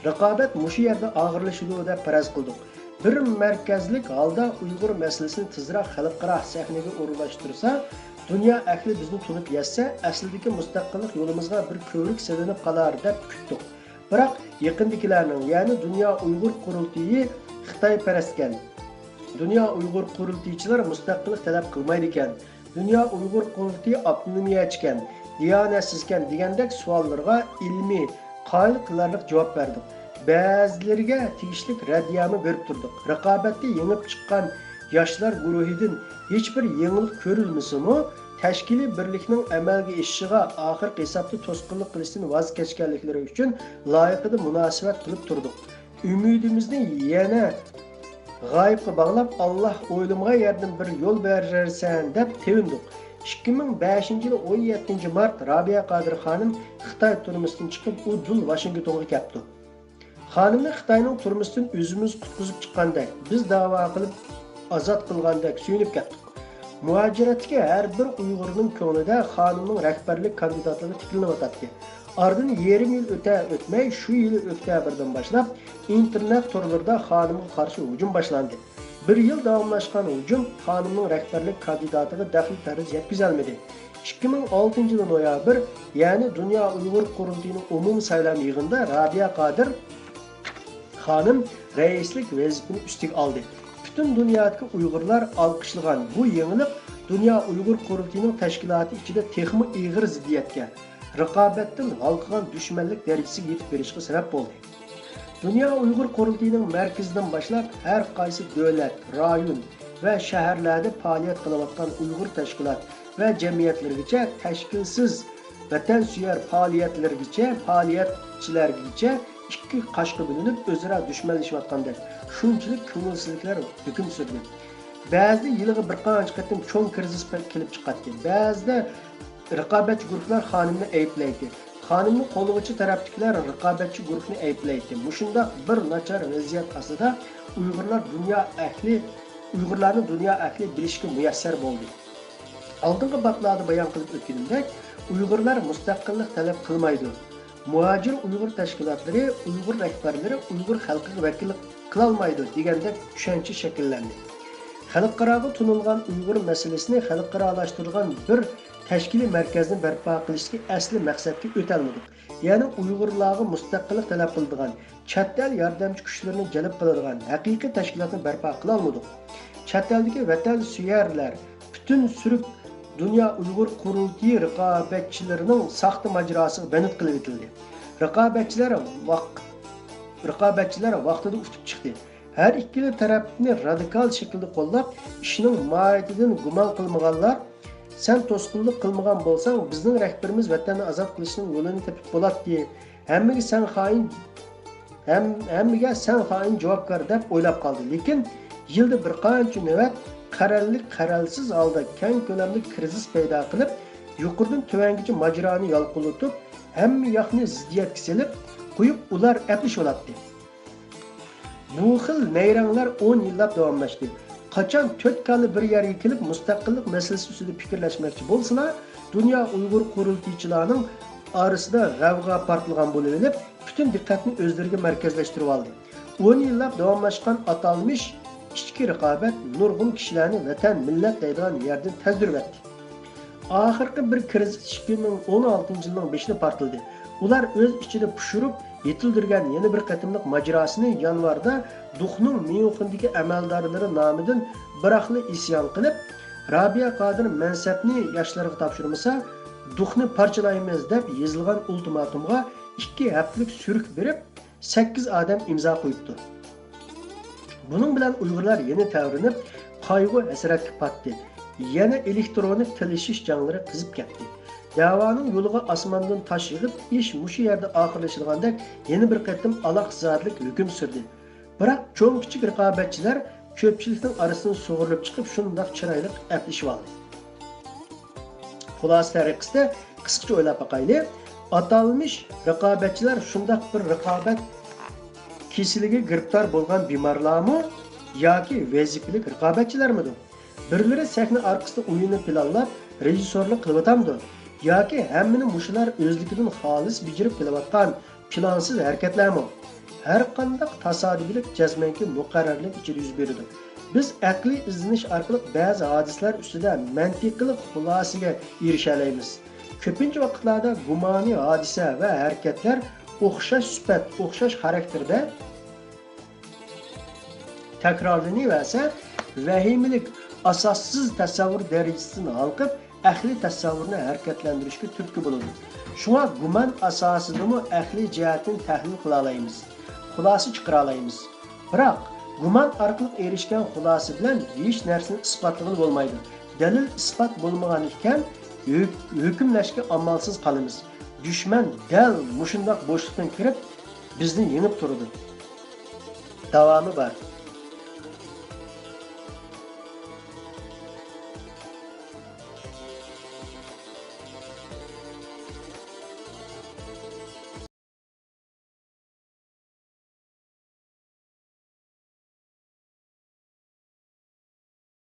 رىقابەت مۇشۇ يەردە ئاخىرلىشىدۇ دەپ پەرەز قىلدۇق. بىر مەركەزلىك ھالدا ئۇيغۇر مەسىلىسىنى تېزراق خەلقئارا سەھنىگە ئورۇنلاشتۇرسا، دۇنيا ئەھلى بىزنى تونۇپ يەتسە، ئەسلىدىكى مۇستەقىللىق يولىمىزغا بىر كۆۋرۈك سېلىنىپ قالار دەپ كۈتتۇق. بىراق يېقىندىكىلەرنىڭ، يەنى دۇنيا ئۇيغۇر قۇرۇلتىيى خىتايپەرەسكەن، دۇنيا ئۇيغۇر قۇرۇلتىيچىلار مۇستەقىللىق تەلەپ قىلمايدىكەن، دۇنيا ئۇيغۇر قۇرۇلتىيى ئاپتونومىيەچىكەن، دىيانەتسىزكەن دېگەندەك سوئاللىرىغا ئىلمىي، قايىل قىلارلىق جاۋاب بەردۇق. بەزىلىرىگە تېگىشلىك رەددىيەمۇ بېرىپ تۇردۇق. رىقابەتتە يېڭىپ چىققان ياشلار گۇرۇھىدىن ھېچبىر يېڭىلىق كۆرۈلمىسىمۇ، تەشكىلىي بىرلىكنىڭ ئەمەلگە ئېشىشىغا ئاخىرقى ھېسابتا توسقۇنلۇق قىلىشتىن ۋاز كەچكەنلىكلىرى ئۈچۈن لايىقىدا مۇناسىۋەت قىلىپ تۇردۇق. ئۈمىدىمىزنى يەنە غايىبقا باغلاپ، «ئاللاھ ئويلىمىغان يەردىن بىر يول بېرەرسەن» دەپ تېۋىندۇق. ئىككى مىڭ بەشىنچى يىلى ئون يەتتىنچى مارت رابىيە قادىر خانىم خىتاي تۈرمىسىدىن چىقىپ، ئۇدۇل ۋاشىنگتونغا كەپتۇ. خانىمنى خىتاينىڭ تۈرمىسىدىن ئۆزىمىز قۇتقۇزۇپ چىققاندەك، بىز دەۋا قىلىپ ئازاد قىلغاندەك سۆيۈنۈپ كەتتۇق. مۇھاجىرەتتىكى ھەر بىر ئۇيغۇرنىڭ كۆڭلىدە خانىمنىڭ رەھبەرلىك كاندىداتلىقى تىكلىنىۋاتاتتى. ئارىدىن يېرىم يىل ئۆتە-ئۆتمەي، شۇ يىلى ئۆكتەبىردىن باشلاپ ئىنتېرنېت تورلىرىدا خانىمغا قارشى ھۇجۇم باشلاندى. بىر يىل داۋاملاشقان ھۇجۇم خانىمنىڭ رەھبەرلىك كاندىداتىغا دەخلى-تەرۇز يەتكۈزەلمىدى. ئىككى مىڭ ئالتىنچى يىلى نويابىر، يەنى دۇنيا ئۇيغۇر قۇرۇلتىيىنىڭ ئومۇمىي سايلام يىغىنىدا رابىيە قادىر خانىم رەئىسلىك ۋەزىپىنى ئۈستىگە ئالدى. پۈتۈن دۇنيادىكى ئۇيغۇرلار ئالقىشلىغان بۇ يېڭىلىق دۇنيا ئۇيغۇر قۇرۇلتىيىنىڭ تەشكىلاتى ئىچىدە تېخىمۇ ئېغىر زىددىيەتكە، رىقابەتتىن ھالقىغان دۈشمەنلىك دەرىجىسىگە يېتىپ بېرىشىغا سەۋەب بولدى. دۇنيا ئۇيغۇر قۇرۇلتىيىنىڭ مەركىزىدىن باشلاپ، ھەر قايسى دۆلەت، رايون ۋە شەھەرلەردە پائالىيەت قىلىۋاتقان ئۇيغۇر تەشكىلات ۋە جەمئىيەتلىرىگىچە، تەشكىلسىز ۋەتەنسۆيەر پائالىيەتلىرىگىچە، پائالىيەتچىلەرگىچە ئىككى قاشقا بۆلۈنۈپ، ئۆزئارا دۈشمەنلىشىۋاتقاندەك، شۇنچىلىك كۆڭۈلسىزلىكلەر ھۆكۈم سۈردى. بەزىدە يىلىغا بىر قانچە قېتىم چوڭ كىرىزىس پە-، كېلىپ چىقاتتى. بەزىدە رىقابەتچى گۇرۇھلار خانىمنى ئەيىبلەيتتى. خانىمنى قوللىغۇچى تەرەپتىكىلەر رىقابەتچى گۇرۇھنى ئەيىبلەيتتى. مۇشۇنداق بىر ناچار ۋەزىيەت ئاستىدا ئۇيغۇرلار دۇنيا ئەھلى، ئۇيغۇرلارنى دۇنيا ئەھلى بىلىشكە مۇيەسسەر بولدى. ئالدىنقى بابلاردا بايان قىلىپ ئۆتكىنىمدەك، ئۇيغۇرلار مۇستەقىللىق تەلەپ قىلمايدۇ. مۇھاجىر ئۇيغۇر تەشكىلاتلىرى، ئۇيغۇر رەھبەرلىرى ئۇيغۇر خەلقىگە ۋەكىللىك قىلالمايدۇ دېگەندەك چۈشەنچە شەكىللەندى. خەلقئاراغا تونۇلغان ئۇيغۇر مەسىلىسىنى خەلقئارالاشتۇرىدىغان بىر تەشكىلىي مەركەزنى بەرپا قىلىشتىكى ئەسلى مەقسەتكە ئۆتەلمىدۇق. يەنى ئۇيغۇرلارغا مۇستەقىللىق تەلەپ قىلىدىغان، چەت ئەل ياردەمچى كۈچلىرىنى جەلپ قىلىدىغان ھەقىقىي تەشكىلاتنى بەرپا قىلالمىدۇق. چەت ئەلدىكى ۋەتەنسۆيەرلەر پۈتۈن سۈرۈك دۇنيا ئۇيغۇر قۇرۇلتىيى رىقابەتچىلىرىنىڭ ساختا ماجىراسىغا بەند قىلىۋېتىلدى. رىقابەتچىلەر ۋاق-، رىقابەتچىلەر ۋاقتىدا ئۇتۇپ چىقتى. ھەر ئىككىلا تەرەپنى رادىكال شەكىلدە قوللاپ، ئىشنىڭ ماھىيىتىدىن گۇمان قىلمىغانلار، سەن توسقۇنلۇق قىلمىغان بولساڭ، بىزنىڭ رەھبىرىمىز ۋەتەننى ئازاد قىلىشنىڭ يولىنى تېپىپ بولاتتى. ھەممىگە سەن خائىن، ھەم-، ھەممىگە سەن خائىن جاۋابكار دەپ ئويلاپ قالدى. لېكىن يىلدا بىر قانچە نۆۋەت قەرەللىك، قەرەلسىز ھالدا كەڭ كۆلەملىك كىرىزىس پەيدا قىلىپ، يۇقىرىدىن تۆۋەنگىچە ماجىرانى يالقۇنلىتىپ، ھەممە ياقنى زىددىيەتكە سېلىپ قويۇپ، ئۇلار ئەپلىشىۋالاتتى. بۇ خىل نەيرەڭلەر ئون يىللاپ داۋاملاشتى. قاچان تۆت كاللا بىر يەرگە كېلىپ، مۇستەقىللىق مەسىلىسى ئۈستىدە پىكىرلەشمەكچى بولسىلا، دۇنيا ئۇيغۇر قۇرۇلتىيچىلارنىڭ ئارىسىدا غەۋغا پارتلىغان بولۇۋېلىپ، پۈتۈن دىققەتنى ئۆزلىرىگە مەركەزلەشتۈرۈۋالدى. ئون يىللاپ داۋاملاشقان ئاتالمىش ئىچكى رىقابەت نۇرغۇن كىشىلەرنى ۋەتەن، مىللەت دەيدىغان يەردىن تەزدۈرۈۋەتتى. ئاخىرقى بىر كىرىزىس ئىككى مىڭ ئون ئالتىنچى يىلنىڭ بېشىدا پارتلىدى. ئۇلار ئۆز ئىچىدە پۇشۇرۇپ يېتىلدۈرگەن يەنە بىر قېتىملىق ماجىراسىنى يانۋاردا دۇخنىڭ ميۇنخېندىكى ئەمەلدارلىرى نامىدىن بىراقلا ئىسيان قىلىپ، رابىيە قادىر مەنسەپنى ياشلارغا تاپشۇرمىسا، دۇخنى پارچىلايمىز دەپ يېزىلغان ئۇلتىماتومغا ئىككى ھەپتىلىك سۈرۈك بېرىپ، سەككىز ئادەم ئىمزا قويۇپتۇ. بۇنىڭ بىلەن ئۇيغۇرلار يەنە تەۋرىنىپ، قايغۇ-ھەسرەتكە پاتتى. يەنە ئېلېكترونىك تىللىشىش جەڭلىرى قىزىپ كەتتى. دەۋانىڭ يولىغا ئاسماندىن تاش يېغىپ، ئىش مۇشۇ يەردە ئاخىرلىشىدىغاندەك يەنە بىر قېتىم ئالاقزادىلىك ھۆكۈم سۈردى. بىراق چوڭ-كىچىك رىقابەتچىلەر كۆپچىلىكنىڭ ئارىسىدىن سۇغۇرۇلۇپ چىقىپ، شۇنداق چىرايلىق ئەپلىشىۋالدى. خۇلاسە تەرىقىسىدە قىسقىچە ئويلاپ باقايلى. ئاتالمىش رىقابەتچىلەر شۇنداق بىر رىقابەت كېسىلىگە گىرىپتار بولغان بىمارلارمۇ ياكى ۋەزىپىلىك رىقابەتچىلەرمىدۇ؟ بىرلىرى سەھنە ئارقىسىدا ئويۇننى پىلانلاپ، رېژىسسورلۇق قىلىۋاتامدۇ؟ ياكى ھەممىنى مۇشۇلار ئۆزلۈكىدىن خالىس بېجىرىپ كېلىۋاتقان پىلانسىز ھەرىكەتلەرمۇ؟ ھەرقانداق تاسادىپىيلىك جەزمەنكى مۇقەررەرلىك ئىچىدە يۈز بېرىدۇ. بىز ئەقلىي ئىزدىنىش ئارقىلىق بەزى ھادىسىلەر ئۈستىدە مەنتىقىلىق خۇلاسىگە ئېرىشەلەيمىز. كۆپىنچە ۋاقىتلاردا گۇمانىي ھادىسە ۋە ھەرىكەتلەر ئوخشاش سۈپەت، ئوخشاش خاراكتېردە تەكرارلىنىۋەرسە، ۋەھىمىلىك، ئاساسسىز تەسەۋۋۇر دەرىجىسىدىن ھالقىپ، ئەقلىي تەسەۋۋۇرنى ھەرىكەتلەندۈرۈشكە تۈرتكە بولىدۇ. شۇڭا گۇمان ئاساسىدىمۇ ئەقلىي جەھەتتىن تەھلىل قىلالايمىز، خۇلاسە چىقىرالايمىز. بىراق، گۇمان ئارقىلىق ئېرىشكەن خۇلاسە بىلەن ھېچ نەرسىنى ئىسپاتلىغىلى بولمايدۇ. دەلىل ئىسپات بولمىغان ئىكەن، ھۆك-، ھۆكۈملەشكە ئامالسىز قالىمىز. دۈشمەن دەل مۇشۇنداق بوشلۇقتىن كىرىپ، بىزنى يېڭىپ تۇرىدۇ. داۋامى بار.